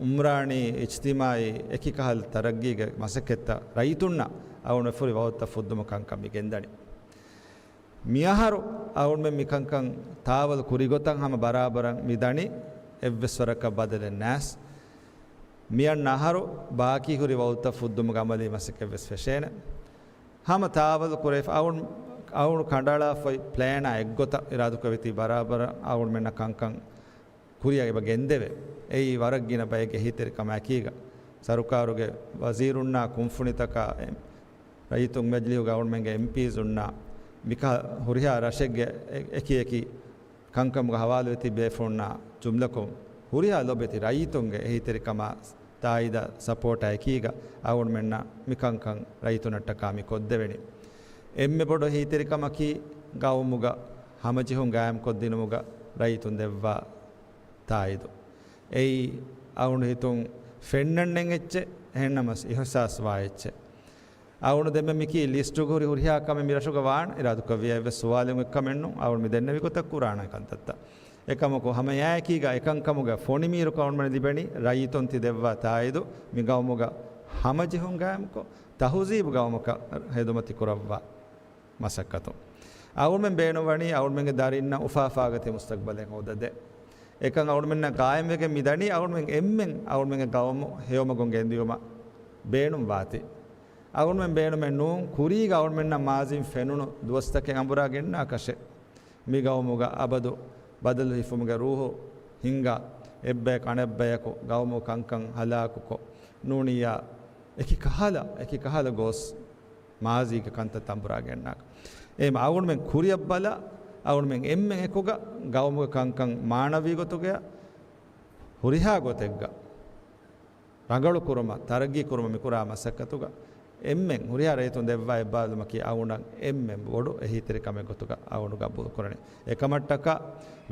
އުމްރާނީ، އިޖްތިމާޢީ، އެކި ކަހަލަ ތަރައްގީގެ މަސައްކަތްތައް ރައްޔިތުންނަށް އަޅުގަނޑުމެން ފުރި ވަގުތުތައް ފުއްދުމަށް ކަންކަން މި ގެންދަނީ. މިއަހަރު އަޅުގަނޑުމެން މިކަންކަން ތާވަލު ކުރިގޮތަށް ހަމަ ބަރާބަރަށް މި ދަނީ، އެއްވެސް ވަރަކަށް ބަދަލެއް ނާސް. މިއަންނަ އަހަރު ބާކީ ހުރި ވަގުތުތައް ފުއްދުމުގެ އަމަލީ މަސައްކަތް ވެސް ފެށޭނެ. ހަމަ ތާވަލު ކުރެވިފަ އަޅު-، އަޅުގަނޑު ކަނޑައަޅާފައި ޕްލޭނާ އެއްގޮތަށް އިރާދަކުރެވިތީ ބަރާބަރަށް އަޅުގަނޑުމެންނަށް ކަންކަން ކުރިއަށް އެބަ ގެންދެވޭ. އެއީ ވަރަށް ގިނަ ބައެއްގެ އެހީތެރިކަމާއެކީގަ، ސަރުކާރުގެ ވަޒީރުންނާ ކުންފުނިތަކާ އެ ރައްޔިތުން މެޖިލީހުގެ އަޅުގަނޑުމެންގެ އެމްޕީސުންނާ މިކަހަ ހުރިހާ ރަށެއްގެ އެ-، އެކި އެކި ކަންކަމުގަ ހަވާލުވެތި ބޭފުޅުންނާ ޖުމްލަކޮށް، ހުރިހާ ލޮބެތި ރައްޔިތުންގެ އެހީތެރިކަމާ ތާއީދާ ސަޕޯޓާ އެކީގަ އަޅުގަނޑުމެންނަށް މިކަންކަން ރައްޔިތުންނަށްޓަކާ މި ކޮށްދެވެނީ. އެންމެ ބޮޑު އެހީތެރިކަމަކީ ގައުމުގަ ހަމަޖެހުން ގާއިމްކޮށްދިނުމުގަ ރައްޔިތުން ދެއްވާ ތާއީދު. އެއީ އަޅުގަނޑު ހިތުން ފެންނަންނެއް އެއްޗެއް، އެހެންނަމަސް އިހުސާސްވާ އެއްޗެއް. އަޅުގަނޑު ދެންމެ މިކީ ލިސްޓުގަ ހުރި ހުރިހާ ކަމެއް މި ރަށުގަ ވާން އިރާދަކުރެއްވިއްޔާ އެއްވެސް ސުވާލެއް އޮތްކަމެއް ނޫން. އަޅުގަނޑު މި ދެންނެވި ގޮތަށް ކުރާނެ ކަންތައްތައް. އެކަމަކު ހަމަ އެއާއެކީގަ އެކަންކަމުގެ ފޮނި މީރުކަން އަޅުގަނޑުމެން ލިބެނީ ރައްޔިތުން ތި ދެއްވާ ތާއީދު މި ގައުމުގަ ހަމަޖެހުން ގާއިމްކޮށް، ތަހުޒީބު ގައުމަކަށް ހެދުމަތި ކުރައްވާ މަސައްކަތު. އަޅުގަނޑުމެން ބޭނުންވަނީ އަޅުގަނޑުމެންގެ ދަރިންނަށް އުފާ އުފާގަތީ މުސްތަގްބަލެއް ހޯދަދޭ. އެކަން އަޅުގަނޑުމެންނަށް ގާއިމްވެގެން މިދަނީ އަޅުގަނޑުމެން އެންމެން އަޅުގަނޑުމެންގެ ގައުމު ހެޔޮމަގުން ގެންދިޔުމަށް ބޭނުންވާތީ. އަޅުގަނޑުމެން ބޭނުމެއް ނޫން ކުރީގަ އަޅުގަނޑުމެންނަށް މާޒީން ފެނުނު ދުވަސްތަކެއް އަނބުރާ ގެންނާކަށެއް. މި ގައުމުގަ އަބަދު ބަދަލު ހިފުމުގެ ރޫހު ހިންގާ، އެއްބަޔަކު އަނެއްބަޔަކު ގައުމު ކަންކަން ހަލާކުކޮށް، ނޫނިއްޔާ އެކި ކަހަލަ، އެކި ކަހަލަ ގޯސް މާޒީގެ ކަންތައް ތަނބުރާ ގެންނާކަށް. އެހެން އަޅުގަނޑުމެން ކުރިއަށް ބަލާ، އަޅުގަނޑުމެން އެންމެން އެކުގަ ގައުމުގެ ކަންކަން މާނަވީ ގޮތުގަ ހުރިހާ ގޮތެއްގަ ރަނގަޅު ކުރުމަށް، ތަރައްގީ ކުރުމަށް މިކުރާ މަސައްކަތުގަ އެންމެން ހުރިހާ ރައްޔިތުން ދެއްވާ އެއްބާރުލުމަކީ އަޅުގަނޑަށް އެންމެ ބޮޑު އެހީތެރިކަމެއް ގޮތުގަ އަޅުގަނޑު ގަބޫލު ކުރަނީ. އެކަމަށްޓަކާ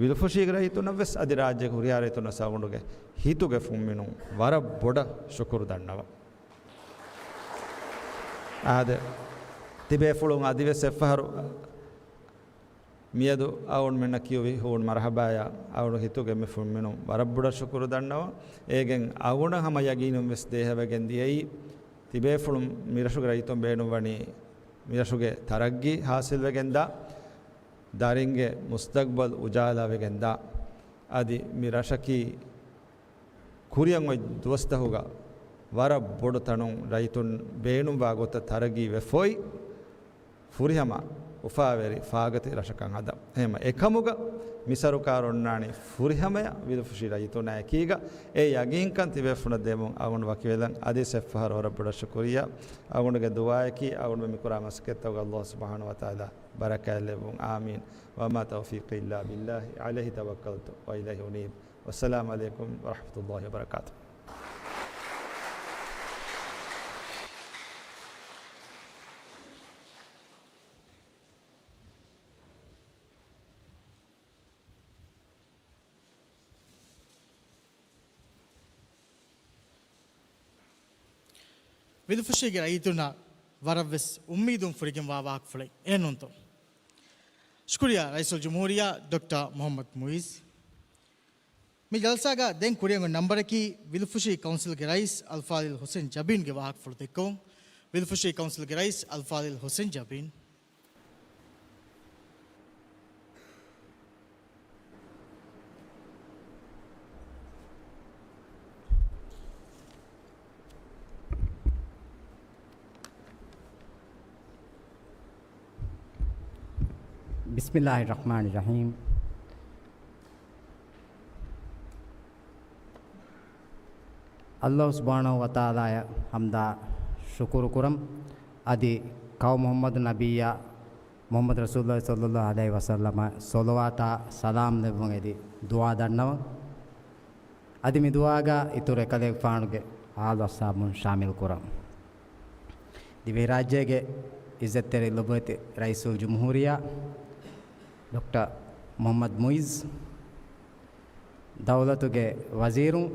ވިލުފުށީގެ ރައްޔިތުންނަށް ވެސް އަދި ރާއްޖޭގެ ހުރިހާ ރައްޔިތުންނަށް އަޅުގަނޑުގެ ހިތުގެ ފުންމިނުން ވަރަށް ބޮޑަށް ޝުކުރު ދަންނަވަން. އާދެ، ތިބޭފުޅުން އަދިވެސް އެއްފަހަރު މިއަދު އަޅުގަނޑުމެންނަށް ކިޔުވި ހޫނު މަރުޙަބާޔާ އަޅުގަނޑު ހިތުގެ އެންމެ ފުންމިނުން ވަރަށް ބޮޑަށް ޝުކުރު ދަންނަވަން. އޭގެން އަޅުގަނޑަށް ހަމަ ޔަގީނުން ވެސް ދޭހަވެގެން ދިޔައީ، ތިބޭފުޅުން މިރަށުގެ ރައްޔިތުން ބޭނުންވަނީ މިރަށުގެ ތަރައްގީ ހާސިލްވެގެންދާ، ދަރިންގެ މުސްތަގްބަލް އުޖާލާވެގެންދާ، އަދި މި ރަށަކީ ކުރިއަށް އޮތް ދުވަސްތަހުގަ ވަރަށް ބޮޑު ތަނުން ރައްޔިތުން ބޭނުންވާ ގޮތަށް ތަރައްގީ ވެފައި، ފުރިހަމަ އުފާވެރި ފާގަތި ރަށަކަށް ހަދަން. އެހެންމަ އެކަމުގަ މި ސަރުކާރު އޮންނާނީ ފުރިހަމަޔަށް ވިލުފުށި ރައްޔިތުންނާ އެކީގަ އެ ޔަގީންކަން ތިބޭފުޅުންނަށް ދެމުން އަޅުގަނޑު ވަކިވެލަން. އަދިވެސް އެއްފަހަރު ވަރަށް ބޮޑަށް ޝުކުރިއްޔާ. އަޅުގަނޑުގެ ދުޢާއަކީ އަޅުގަނޑު މި ކުރާ މަސައްކަތްތަކުގަ ﷲ ސުބްޙާނަހޫ ވަތަޢާލާ ބަރަކާތް ލެއްވުން. އާމީން. ވަމާ ތައުފީޤީ އިއްލާ ބިއްލާހި ޢަލައިހި ތަވައްކަލްތު ވައިލައިހި އުނީބް. ވައްސަލާމު ޢަލައިކުމް ވަރަޙްމަތުﷲި ވަބަރަކާތުހު. ވިލުފުށީގެ ރައްޔިތުންނަށް ވަރަށްވެސް އުއްމީދުން ފުރިގެންވާ ވާހަކަފުޅެއް އެހެންނޫންތޯ؟ ޝުކުރިއްޔާ ރައީސުލްޖުމްހޫރިއްޔާ ޑޮކްޓަރ މުޙައްމަދު މުޢިއްޒު. މި ޖަލްސާގަ ދެން ކުރިއަށް ނަންބަރަކީ ވިލުފުށީ ކައުންސިލްގެ ރައީސް އަލްފާޟިލް ޙުސައިން ޖަބީންގެ ވާހަކަފުޅު ދެއްކެވުން. ވިލުފުށީ ކައުންސިލްގެ ރައީސް އަލްފާޟިލް ޙުސައިން ޖަބީން. بسم الله الرحمن الرحيم. ﷲ ސުބްޙާނަހޫ ވަތަޢާލާއަށް ޙަމްދާ ޝުކުރު ކުރަން. އަދި ކައު މުޙައްމަދު ނަބިއްޔާ މުޙައްމަދު ރަސޫލުﷲ ޞައްލަﷲ ޢަލައިހި ވަސައްލަމަށް ޞަލަވާތާ ސަލާމް ލެއްވުން އެދި ދުޢާ ދަންނަވަން. އަދި މި ދުޢާގަ އިތުރު އެކަލޭގެފާނުގެ އާލު އަޞްޙާބުން ޝާމިލް ކުރަން. ދިވެހިރާއްޖޭގެ ޢިއްޒަތްތެރި ލޮބުވެތި ރައީސުލްޖުމްހޫރިއްޔާ ޑޮކްޓަރ މުޙައްމަދު މުޢިއްޒު، ދައުލަތުގެ ވަޒީރުން،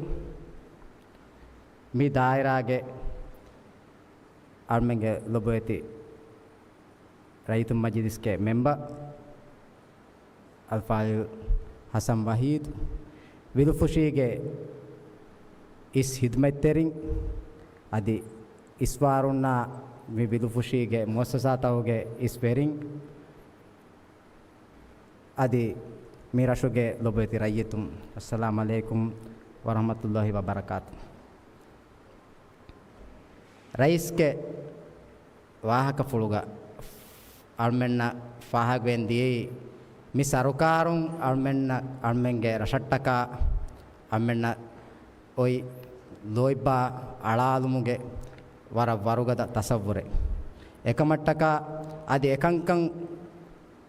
މި ދާއިރާގެ އަޅުމެންގެ ލޮބުވެތި ރައްޔިތުން މަޖިލިސްގެ މެމްބަރު އަލްފާޟިލް ޙަސަން ވަޙީދު، ވިލުފުށީގެ އިސް ޚިދުމަތްތެރިން، އަދި އިސްވާރުންނާ މި ވިލުފުށީގެ މުއައްސަސާތަކުގެ އިސް ވެރިން، އަދި މި ރަށުގެ ލޮބުވެތި ރައްޔިތުން، އައްސަލާމު ޢަލައިކުމް ވަރަޙްމަތުﷲި ވަބަރަކާތު. ރައީސްގެ ވާހަކަފުޅުގަ އަޅުމެންނަށް ފާހަގަވެގެން ދިޔައީ، މި ސަރުކާރުން އަޅުމެންނަށް، އަޅުމެންގެ ރަށަށްޓަކާ އަޅުމެންނަށް އޮތް ލޯތްބާ އަޅާލުމުގެ ވަރަށް ވަރުގަދަ ތަޞައްވުރެއް. އެކަމަށްޓަކާ އަދި އެކަންކަން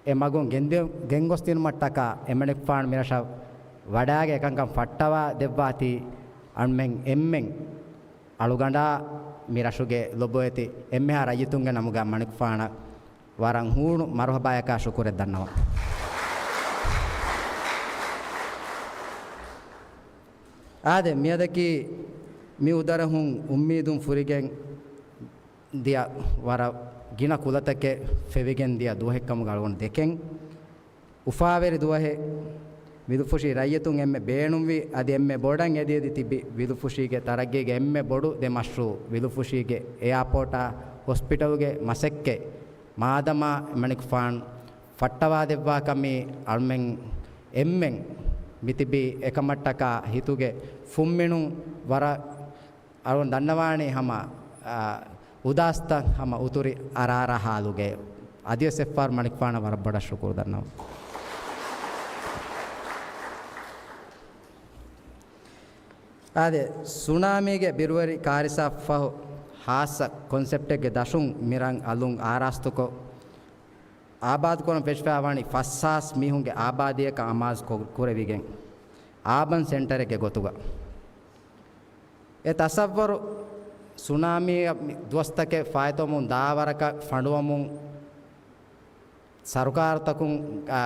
އެ މަގުން ގެންދި-، ގެންގޮސްދިނުމަށްޓަކާ އެމަނިކުފާނު މިރަށަށް ވަޑައިގެން އެކަންކަން ފައްޓަވާ ދެއްވާތީ އަންމެން އެންމެން އަޅުގަނޑާ މި ރަށުގެ ލޮބުވެތި އެންމެހާ ރައްޔިތުންގެ ނަމުގަ މަނިކުފާނަށް ވަރަށް ހޫނު މަރުޙަބާޔަކާ ޝުކުރެއް ދަންނަވަން. އާދެ، މިއަދަކީ މި އުދަރަހުން އުއްމީދުން ފުރިގެން ދިޔަ ވަރަށް ގިނަ ކުލަތަކެއް ފެވިގެން ދިޔަ ދުވަހެއްކަމުގަ އަޅުގަނޑު ދެކެން. އުފާވެރި ދުވަހެއް، ވިލުފުށި ރައްޔިތުން އެންމެ ބޭނުންވި، އަދި އެންމެ ބޮޑަށް އެދިއެދި ތިބި ވިލުފުށީގެ ތަރައްގީގެ އެންމެ ބޮޑު ދެ މަޝްރޫޢު، ވިލުފުށީގެ އެއާޕޯޓާ ހޮސްޕިޓަލުގެ މަސައްކަތް މާދަމާ މަނިކުފާނު ފައްޓަވާދެއްވާކަމީ އަޅުމެން އެންމެން މިތިބީ އެކަމަށްޓަކާ ހިތުގެ ފުންމިނުން ވަރަށް އަޅުގަނޑު ދަންނަވާނީ ހަމަ، އާ، އުދާސްތައް ހަމަ އުތުރި އަރާރާ ހާލުގައި. އަދިވެސް އެއްފަހަރު މަނިކުފާނަށް ވަރަށް ބޮޑަށް ޝުކުރު ދަންނަވަން. އާދެ، ސުނާމީގެ ބިރުވެރި ކާރިސާ ފަހު ހާއްސަ ކޮންސެޕްޓެއްގެ ދަށުން މި ރަށް އަލުން އާރާސްތުކޮށް، އާބާދުކުރަން ފެށިފައިވަނީ ފަސް ހާސް މީހުންގެ އާބާދީއަކަށް އަމާޒު ކު-، ކުރެވިގެން، އާބަން ސެންޓަރެއްގެ ގޮތުގަ. އެ ތަޞައްވަރު ސުނާމީއަށް މި ދުވަސްތަކެއް ފާއިތުވަމުން ދާ ވަރަކަށް ފަނޑުވަމުން ސަރުކާރުތަކުން، އާ،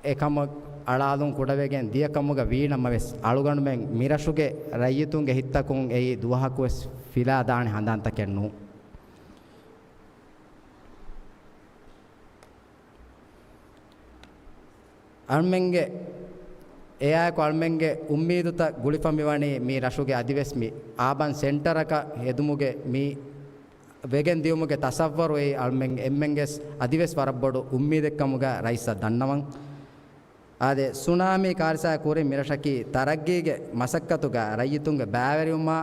އެކަމަށް އަޅާލުން ކުޑަވެގެން ދިޔަ ކަމުގަ ވީނަމަވެސް، އަޅުގަނޑުމެން މިރަށުގެ ރައްޔިތުންގެ ހިތްތަކުން އެއީ ދުވަހަކުވެސް ފިލާ ދާނެ ހަނދާންތަކެއް ނޫން. އަޅުމެންގެ، އެއާއެކު އަޅުމެންގެ އުއްމީދުތައް ގުޅިފަ މިވަނީ މި ރަށުގެ އަދިވެސް މި އާބަން ސެންޓަރަކަށް ހެދުމުގެ މި ވެގެން ދިޔުމުގެ ތަޞައްވަރު އެއީ އަޅުމެން އެންމެންގެސް އަދިވެސް ވަރަށް ބޮޑު އުއްމީދެއްކަމުގަ ރައީސަށް ދަންނަވަން. އާދެ، ސުނާމީ ކާރިސާ ކުރިން މިރަށަކީ ތަރައްގީގެ މަސައްކަތުގަ ރައްޔިތުންގެ ބައިވެރިވުމާ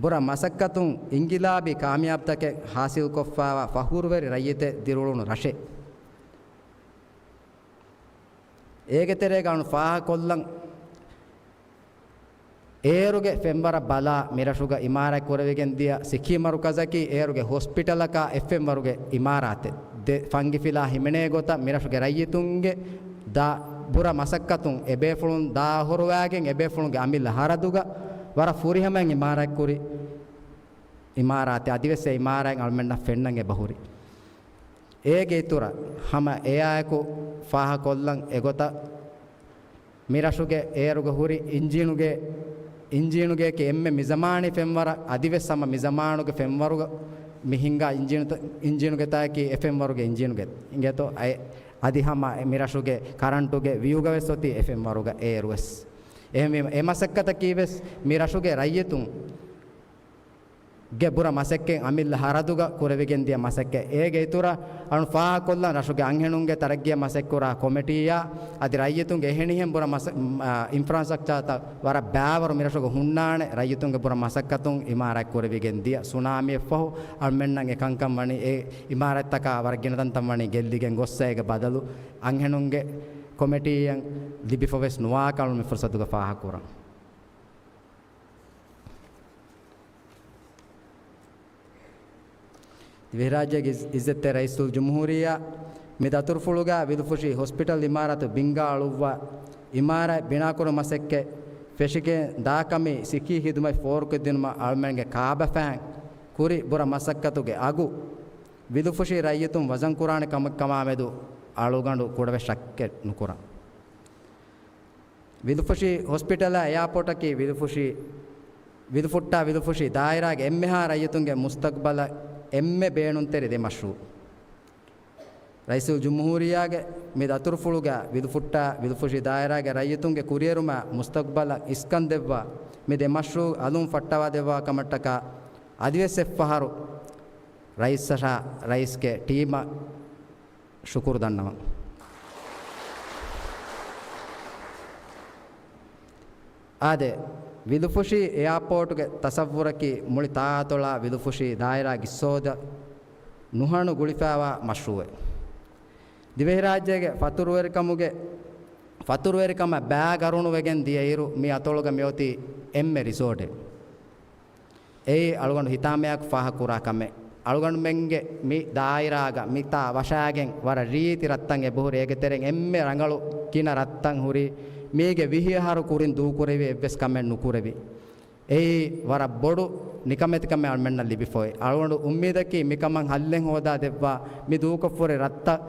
ބުރަ މަސައްކަތުން އިންގިލާބީ ކާމިޔާބުތަކެއް ހާސިލްކޮށްފައިވާ ފަޚުރުވެރި ރައްޔިތެއް ދިރުއުޅުނު ރަށެއް. އޭގެ ތެރޭގަ އަޅުން ފާހަގަކޮށްލަން، އޭރުގެ ފެންވަރަށް ބަލާ މިރަށުގަ އިމާރާތް ކުރެވިގެން ދިޔަ ސިކީ މަރުކަޒަކީ އޭރުގެ ހޮސްޕިޓަލަކާ އެއްފެންވަރުގެ އިމާރާތެއް. ދެ ފަންގިފިލާ ހިމެނޭ ގޮތަށް މިރަށުގެ ރައްޔިތުންގެ ދާ ބުރަ މަސައްކަތުން އެބޭފުޅުން ދާ އޮހޮރުވާގެން އެބޭފުޅުންގެ އަމިއްލަ ހަރަދުގަ ވަރަށް ފުރިހަމައިން އިމާރާތްކުރި އިމާރާތެއް. އަދިވެސް އެ އިމާރާތް އަޅުމެންނަށް ފެންނަން އެބަހުރި. އޭގެ އިތުރަށް ހަމަ އެއާއެކު ފާހަކޮށްލަން އެގޮތަށް، މިރަށުގެ އޭރުގަ ހުރި އިންޖީނުގެ، އިންޖީނުގެ އެކި އެންމެ މިޒަމާނީ ފެންވަރަށް، އަދިވެސް ހަމަ މިޒަމާނުގެ ފެންވަރުގަ މި ހިންގާ އިންޖީނުތަ، އިންޖީނުގެތާއެކީ އެ ފެންވަރުގެ އިންޖީނުގެ އިނގޭތޯ އައި، އަދި ހަމަ މިރަށުގެ ކަރަންޓުގެ ވިއުގަވެސް އޮތީ އެ ފެންވަރުގަ އޭރުވެސް. އެހެންވީމަ އެ މަސައްކަތަކީވެސް މިރަށުގެ ރައްޔިތުން ގެ ބުރަ މަސައްކަތް އަމިއްލަ ހަރަދުގަ ކުރެވިގެން ދިޔަ މަސައްކަތް. އޭގެ އިތުރަށް އަޅުން ފާހަގަކޮށްލަން ރަށުގެ އަންހެނުންގެ ތަރައްގީއަށް މަސައްކަތްކުރާ ކޮމިޓީއާ އަދި ރައްޔިތުންގެ އެހެނިހެން ބުރަ މަސަ، އިންފްރާސްޓްރަކްޗާތައް ވަރަށް ބާވަރު މިރަށުގަ ހުންނާނެ ރައްޔިތުންގެ ބުރަ މަސައްކަތުން އިމާރާތް ކުރެވިގެން ދިޔަ. ސުނާމީއަށްފަހު އަޅުމެންނަށް އެ ކަންކަން ވަނީ އެ އިމާރާތްތަކާ ވަރަށް ގިނަ ތަންތަން ވަނީ ގެއްލިގެން ގޮއްސަ އޭގެ ބަދަލު އަންހެނުންގެ ކޮމިޓީއަށް ލިބިފަވެސް ނުވާކަން މި ފުރުސަތުގަ ފާހަގަކުރަން. ދިވެހިރާއްޖޭގެ އިޒް، އިއްޒަތްތެރި ރައީސުލްޖުމްހޫރިއްޔާ މި ދަތުރުފުޅުގަ ވިލުފުށި ހޮސްޕިޓަލް އިމާރާތު ބިންގާ އަޅުއްވާ އިމާރާތް ބިނާކުރުމަށް މަސައްކަތް ފެށިގެން ދާކަމީ ސިކީ ހިދުމަތް ފޯރުކޮށްދިނުމަށް އަޅުމެންގެ ކާބަފައިން ކުރި ބުރަ މަސައްކަތުގެ އަގު ވިލުފުށި ރައްޔިތުން ވަޒަންކުރާނެ ކަމެއް ކަމާމެދު އަޅުގަނޑު ކުޑަވެސް ޝައްކެއް ނުކުރަން. ވިލުފުށި ހޮސްޕިޓަލާ އެއާޕޯޓަކީ ވިލުފުށި، ވިލުފުއްޓާ ވިލުފުށި ދާއިރާގެ އެންމެހާ ރައްޔިތުންގެ މުސްތަގްބަލަށް އެންމެ ބޭނުންތެރި ދެ މަޝްރޫއު. ރައީސުލްޖުމްހޫރިއްޔާގެ މި ދަތުރުފުޅުގަ ވިލުފުއްޓާ ވިލުފުށި ދާއިރާގެ ރައްޔިތުންގެ ކުރިއެރުމާ މުސްތަގްބަލަށް އިސްކަން ދެއްވާ މި ދެ މަޝްރޫއު އަލުން ފައްޓަވާ ދެއްވާ ކަމަށްޓަކާ އަދިވެސް އެއްފަހަރު ރައީސަށާ ރައީސްގެ ޓީމަށް ޝުކުރު ދަންނަވަން. އާދެ، ވިލުފުށި އެއާޕޯޓުގެ ތަސައްވުރަކީ މުޅި ތާއަތޮޅާ ވިލުފުށި ދާއިރާ ގިސްސޯދަ ނުހަނު ގުޅިފައިވާ މަޝްރޫއެއް. ދިވެހިރާއްޖޭގެ ފަތުރުވެރިކަމުގެ، ފަތުރުވެރިކަމަށް ބައިގަރުނުވެގެން ދިޔައިރު މި އަތޮޅުގަ މިއޮތީ އެންމެ ރިސޯޓެއް. އެއީ އަޅުގަނޑު ހިތާމަޔާއެކު ފާހަގަކުރާ ކަމެއް. އަޅުގަނޑުމެންގެ މި ދާއިރާގަ މިތާ ވަށާގެން ވަރަށް ރީތި ރަށްތައް އެބަހުރި. އޭގެ ތެރެއިން އެންމެ ރަނގަޅު ގިނަ ރަށްތައް ހުރި. މީގެ ވިހި އަހަރު ކުރިން ދޫކުރެވި އެއްވެސް ކަމެއް ނުކުރެވި. އެއީ ވަރަށް ބޮޑު ނިކަމެތިކަމެއް އަޅުމެންނަށް ލިބިފައި. އަޅުގަނޑު އުއްމީދަކީ މިކަމަށް ހައްލެއް ހޯދާ ދެއްވާ، މި ދޫކޮށްފަހުރި ރަށްތައް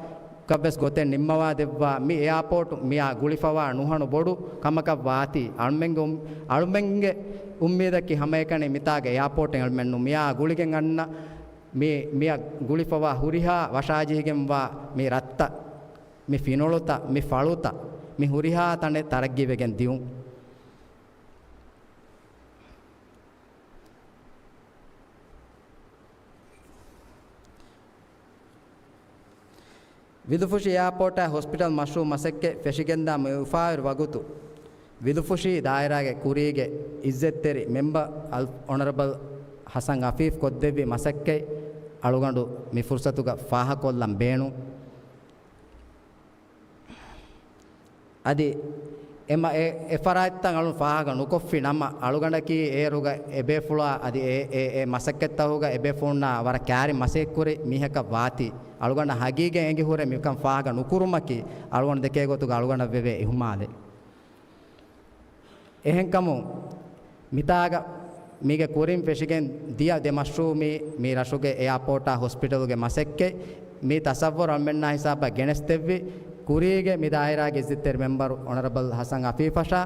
ކަށްވެސް ގޮތެއް ނިންމަވާ ދެއްވާ، މި އެއާޕޯޓު މިއާ ގުޅިފަވާ ނުހަނު ބޮޑު ކަމަކަށް ވާތީ، އަޅުމެންގެ އު، އަޅުމެންގެ އުއްމީދަކީ ހަމައެކަނި މިތާގެ އެއާޕޯޓެއް އަޅުމެންނު މިއާ ގުޅިގެން އަންނަ މި، މިއަށް ގުޅިފަވާ ހުރިހާ ވަށާޖެހިގެންވާ މި ރަށްތައް، މި ފިނޮޅުތައް، މި ފަޅުތައް، މި ހުރިހާ ތަނެއް ތަރައްގީވެގެން ދިއުން. ވިލުފުށި އެއާޕޯޓާ ހޮސްޕިޓަލް މަޝްރޫއު މަސައްކަތް ފެށިގެންދާ މި އުފާވެރި ވަގުތު، ވިލުފުށި ދާއިރާގެ ކުރީގެ އިއްޒަތްތެރި މެމްބަރ އަލް، އޮނަރަބަލް ހަސަން އަފީފް ކޮށްދެއްވި މަސައްކަތް އަޅުގަނޑު މި ފުރުސަތުގަ ފާހަކޮށްލަން ބޭނުން. އަދި އެ މަ، އެ، އެ ފަރާތްތައް އަޅުން ފާހަގަ ނުކޮށްފި ނަމަ، އަޅުގަނޑަކީ އޭރުގަ އެބޭފުޅާ އަދި އެ، އެ، އެ މަސައްކަތްތަކުގަ އެބޭފުޅުންނާ ވަރަށް ކައިރިން މަސައްކަތްކުރި މީހަކަށް ވާތީ، އަޅުގަނޑަށް ހަގީގަތް އެނގި ހުރެ މިކަން ފާހަގަ ނުކުރުމަކީ، އަޅުގަނޑު ދެކޭ ގޮތުގަ އަޅުގަނޑަށް ވެވޭ އިހުމާލެއް. އެހެންކަމުން، މިތާގަ މީގެ ކުރިން ފެށިގެން ދިޔަ ދެ މަޝްރޫއު މީ، މީ ރަށުގެ އެއާޕޯޓާ ހޮސްޕިޓަލުގެ މަސައްކަތް މި ތަސައްވަރު އަޅުމެންނާ ހިސާބަށް ގެނެސްދެއްވި، ކުރީގެ މި ދާއިރާގެ އިއްޒަތްތެރި މެމްބަރު އޮނަރަބަލް ހަސަން އަފީފަށާ،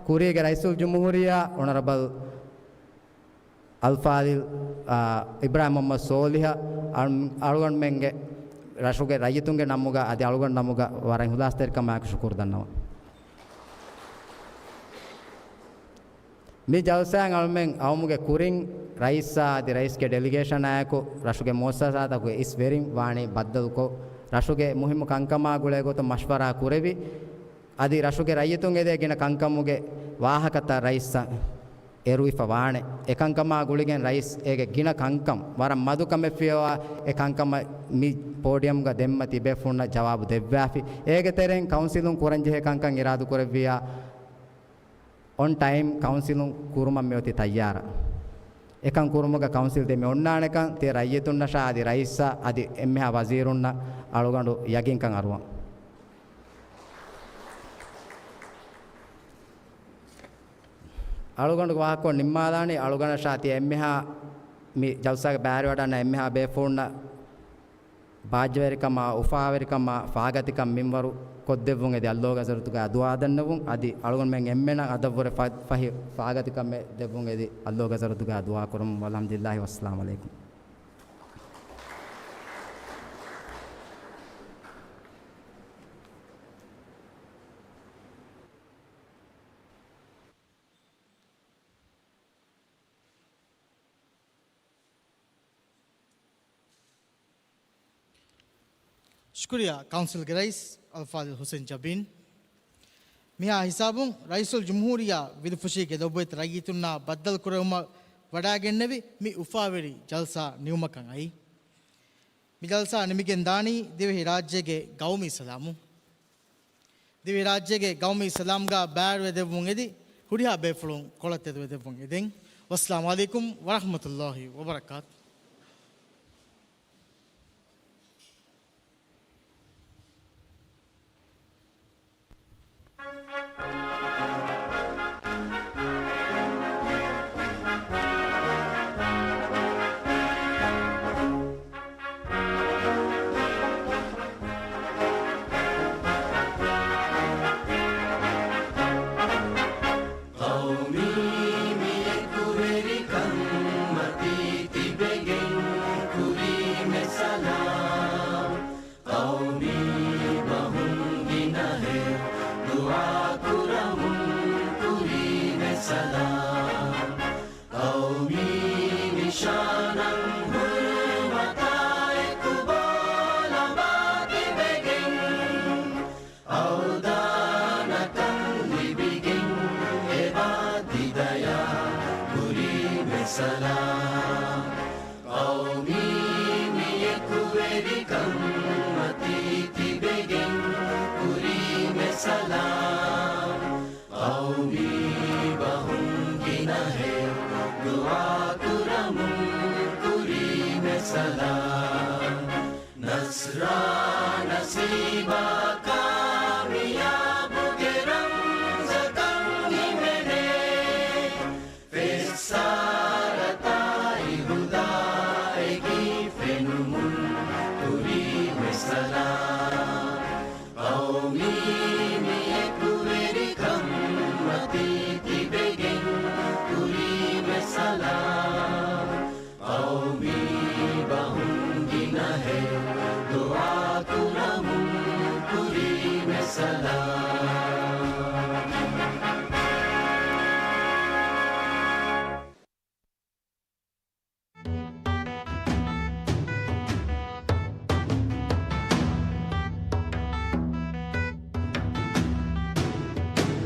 ކުރީގެ ރައީސުލްޖުމްހޫރިއްޔާ އޮނަރަބަލް އަލްފާޟިލް، އާ، އިބްރާހިމް މުޙައްމަދު ސޯލިހަށް އަޅު، އަޅުގަނޑުމެންގެ ރަށުގެ ރައްޔިތުންގެ ނަމުގަ އަދި އަޅުގަނޑު ނަމުގަ ވަރަށް އިޚްލާޞްތެރިކަމާއެކު ޝުކުރު ދަންނަވަން. މި ޖަލްސާއިން އަޅުމެން އައުމުގެ ކުރިން ރައީސާ އަދި ރައީސްގެ ޑެލިގޭޝަނާއެކު ރަށުގެ މުއައްސަސާތަކުގެ އިސް ވެރިން ވާނީ ބައްދަލުކޮށް، ރަށުގެ މުހިއްމު ކަންކަމާ ގުޅޭ ގޮތުން މަޝްވަރާ ކުރެވި، އަދި ރަށުގެ ރައްޔިތުން އެދޭ ގިނަ ކަންކަމުގެ ވާހަކަތައް ރައީސް އެރުވިފަ ވާނެ. އެކަންކަމާ ގުޅިގެން ރައީސް އޭގެ ގިނަ ކަންކަން، ވަރަށް މަދު ކަމެއް ފިޔަވާ، އެ ކަންކަމަށް މި ޕޯޑިއަމްގަ ދެންމަ ތިބޭފުޅުންނަށް ޖަވާބު ދެއްވާފި. އޭގެ ތެރެއިން ކައުންސިލުން ކުރަންޖެހޭ ކަންކަން އިރާދު ކުރެއްވިއްޔާ، އޮން ޓައިމް ކައުންސިލުން ކުރުމަށް މިއޮތީ ތައްޔާރަށް. އެކަން ކުރުމުގަ ކައުންސިލް ދެމި އޮންނާނެކަން ތިޔަ ރައްޔިތުންނަށާ އަދި ރައީސްއާ އަދި އެންމެހާ ވަޒީރުންނަށް އަޅުގަނޑު ޔަގީންކަން އަރުވަން. އަޅުގަނޑުގެ ވާހަކަ ނިންމާލާނީ، އަޅުގަނޑަށާ ތިޔަ އެންމެހާ މި ޖަލްސާގެ ބައިވެރިވަޑަންނަ އެންމެހާ ބޭފުޅުންނަށް ބާއްޖަވެރިކަމާ، އުފާވެރިކަމާ، ފާގަތިކަން މިންވަރު ކޮށްދެއްވުން އެދި އައްލޯގެ ޙަޟްރަތުގަ ދުޢާ ދަންނަވުން. އަދި އަޅުގަނޑުމެން އެންމެނަށް އަދަށްވުރެ ފަ-، ފަހި ފާގަތިކަމެއް ދެއްވުން އެދި އައްލޯގެ ޙަޟްރަތުގަ ދުޢާ ކުރަމުން. ވަލްޙަމްދުލިއްލާހި ވައްސަލާމު ޢަލައިކުމް. ޝުކުރިއްޔާ ކައުންސިލްގެ ރައީސް އަލްފާޟިލް ޙުސައިން ޖަބީން. މިހާ ހިސާބުން ރައީސުލްޖުމްހޫރިއްޔާ ވިލުފުށީގެ ލޮބުވެތި ރައްޔިތުންނާ ބައްދަލުކުރެވުމަށް ވަޑައިގެންނެވި މި އުފާވެރި ޖަލްސާ ނިމުމަކަށް އައީ. މި ޖަލްސާ ނިމިގެން ދާނީ ދިވެހިރާއްޖޭގެ ގައުމީ ސަލާމުން. ދިވެހިރާއްޖޭގެ ގައުމީ ސަލާމްގަ ބައިވެރިވެދެއްވުން އެދި، ހުރިހާ ބޭފުޅުން ކޮޅަށް ތެދުވެދެއްވުން އެދެން. ވައްސަލާމު ޢަލައިކުމް ވަރަޙްމަތުﷲި ވަބަރަކާތު. ޤައުމީ މި އެކުވެރިކަން މަތީ ތިބެގެން ކުރީމެ ސަލާމް. ޤައުމީ ބަހުން ގިނަހެޔޮ ދުޢާ ކުރަމުން ކުރީމެ ސަލާމް. ޤައުމީ ނިޝާނަށް ހުރުމަތާ އެކު ބޯލަމާ ތިބެގެން އަވަދާނަކަން ލިބިގެން އެބާ ތިދަޔާ ކުރީމެ ސަލާމް. ޤައުމީ މި އެކުވެރިކަން މަތީ ތިބެގެން ކުރީމެ ސަލާމް. ޤައުމީ ބަހުން ގިނަހެޔޮ ދުޢާ ކުރަމުން ކުރީމެ ސަލާމް. ނަޞްރާ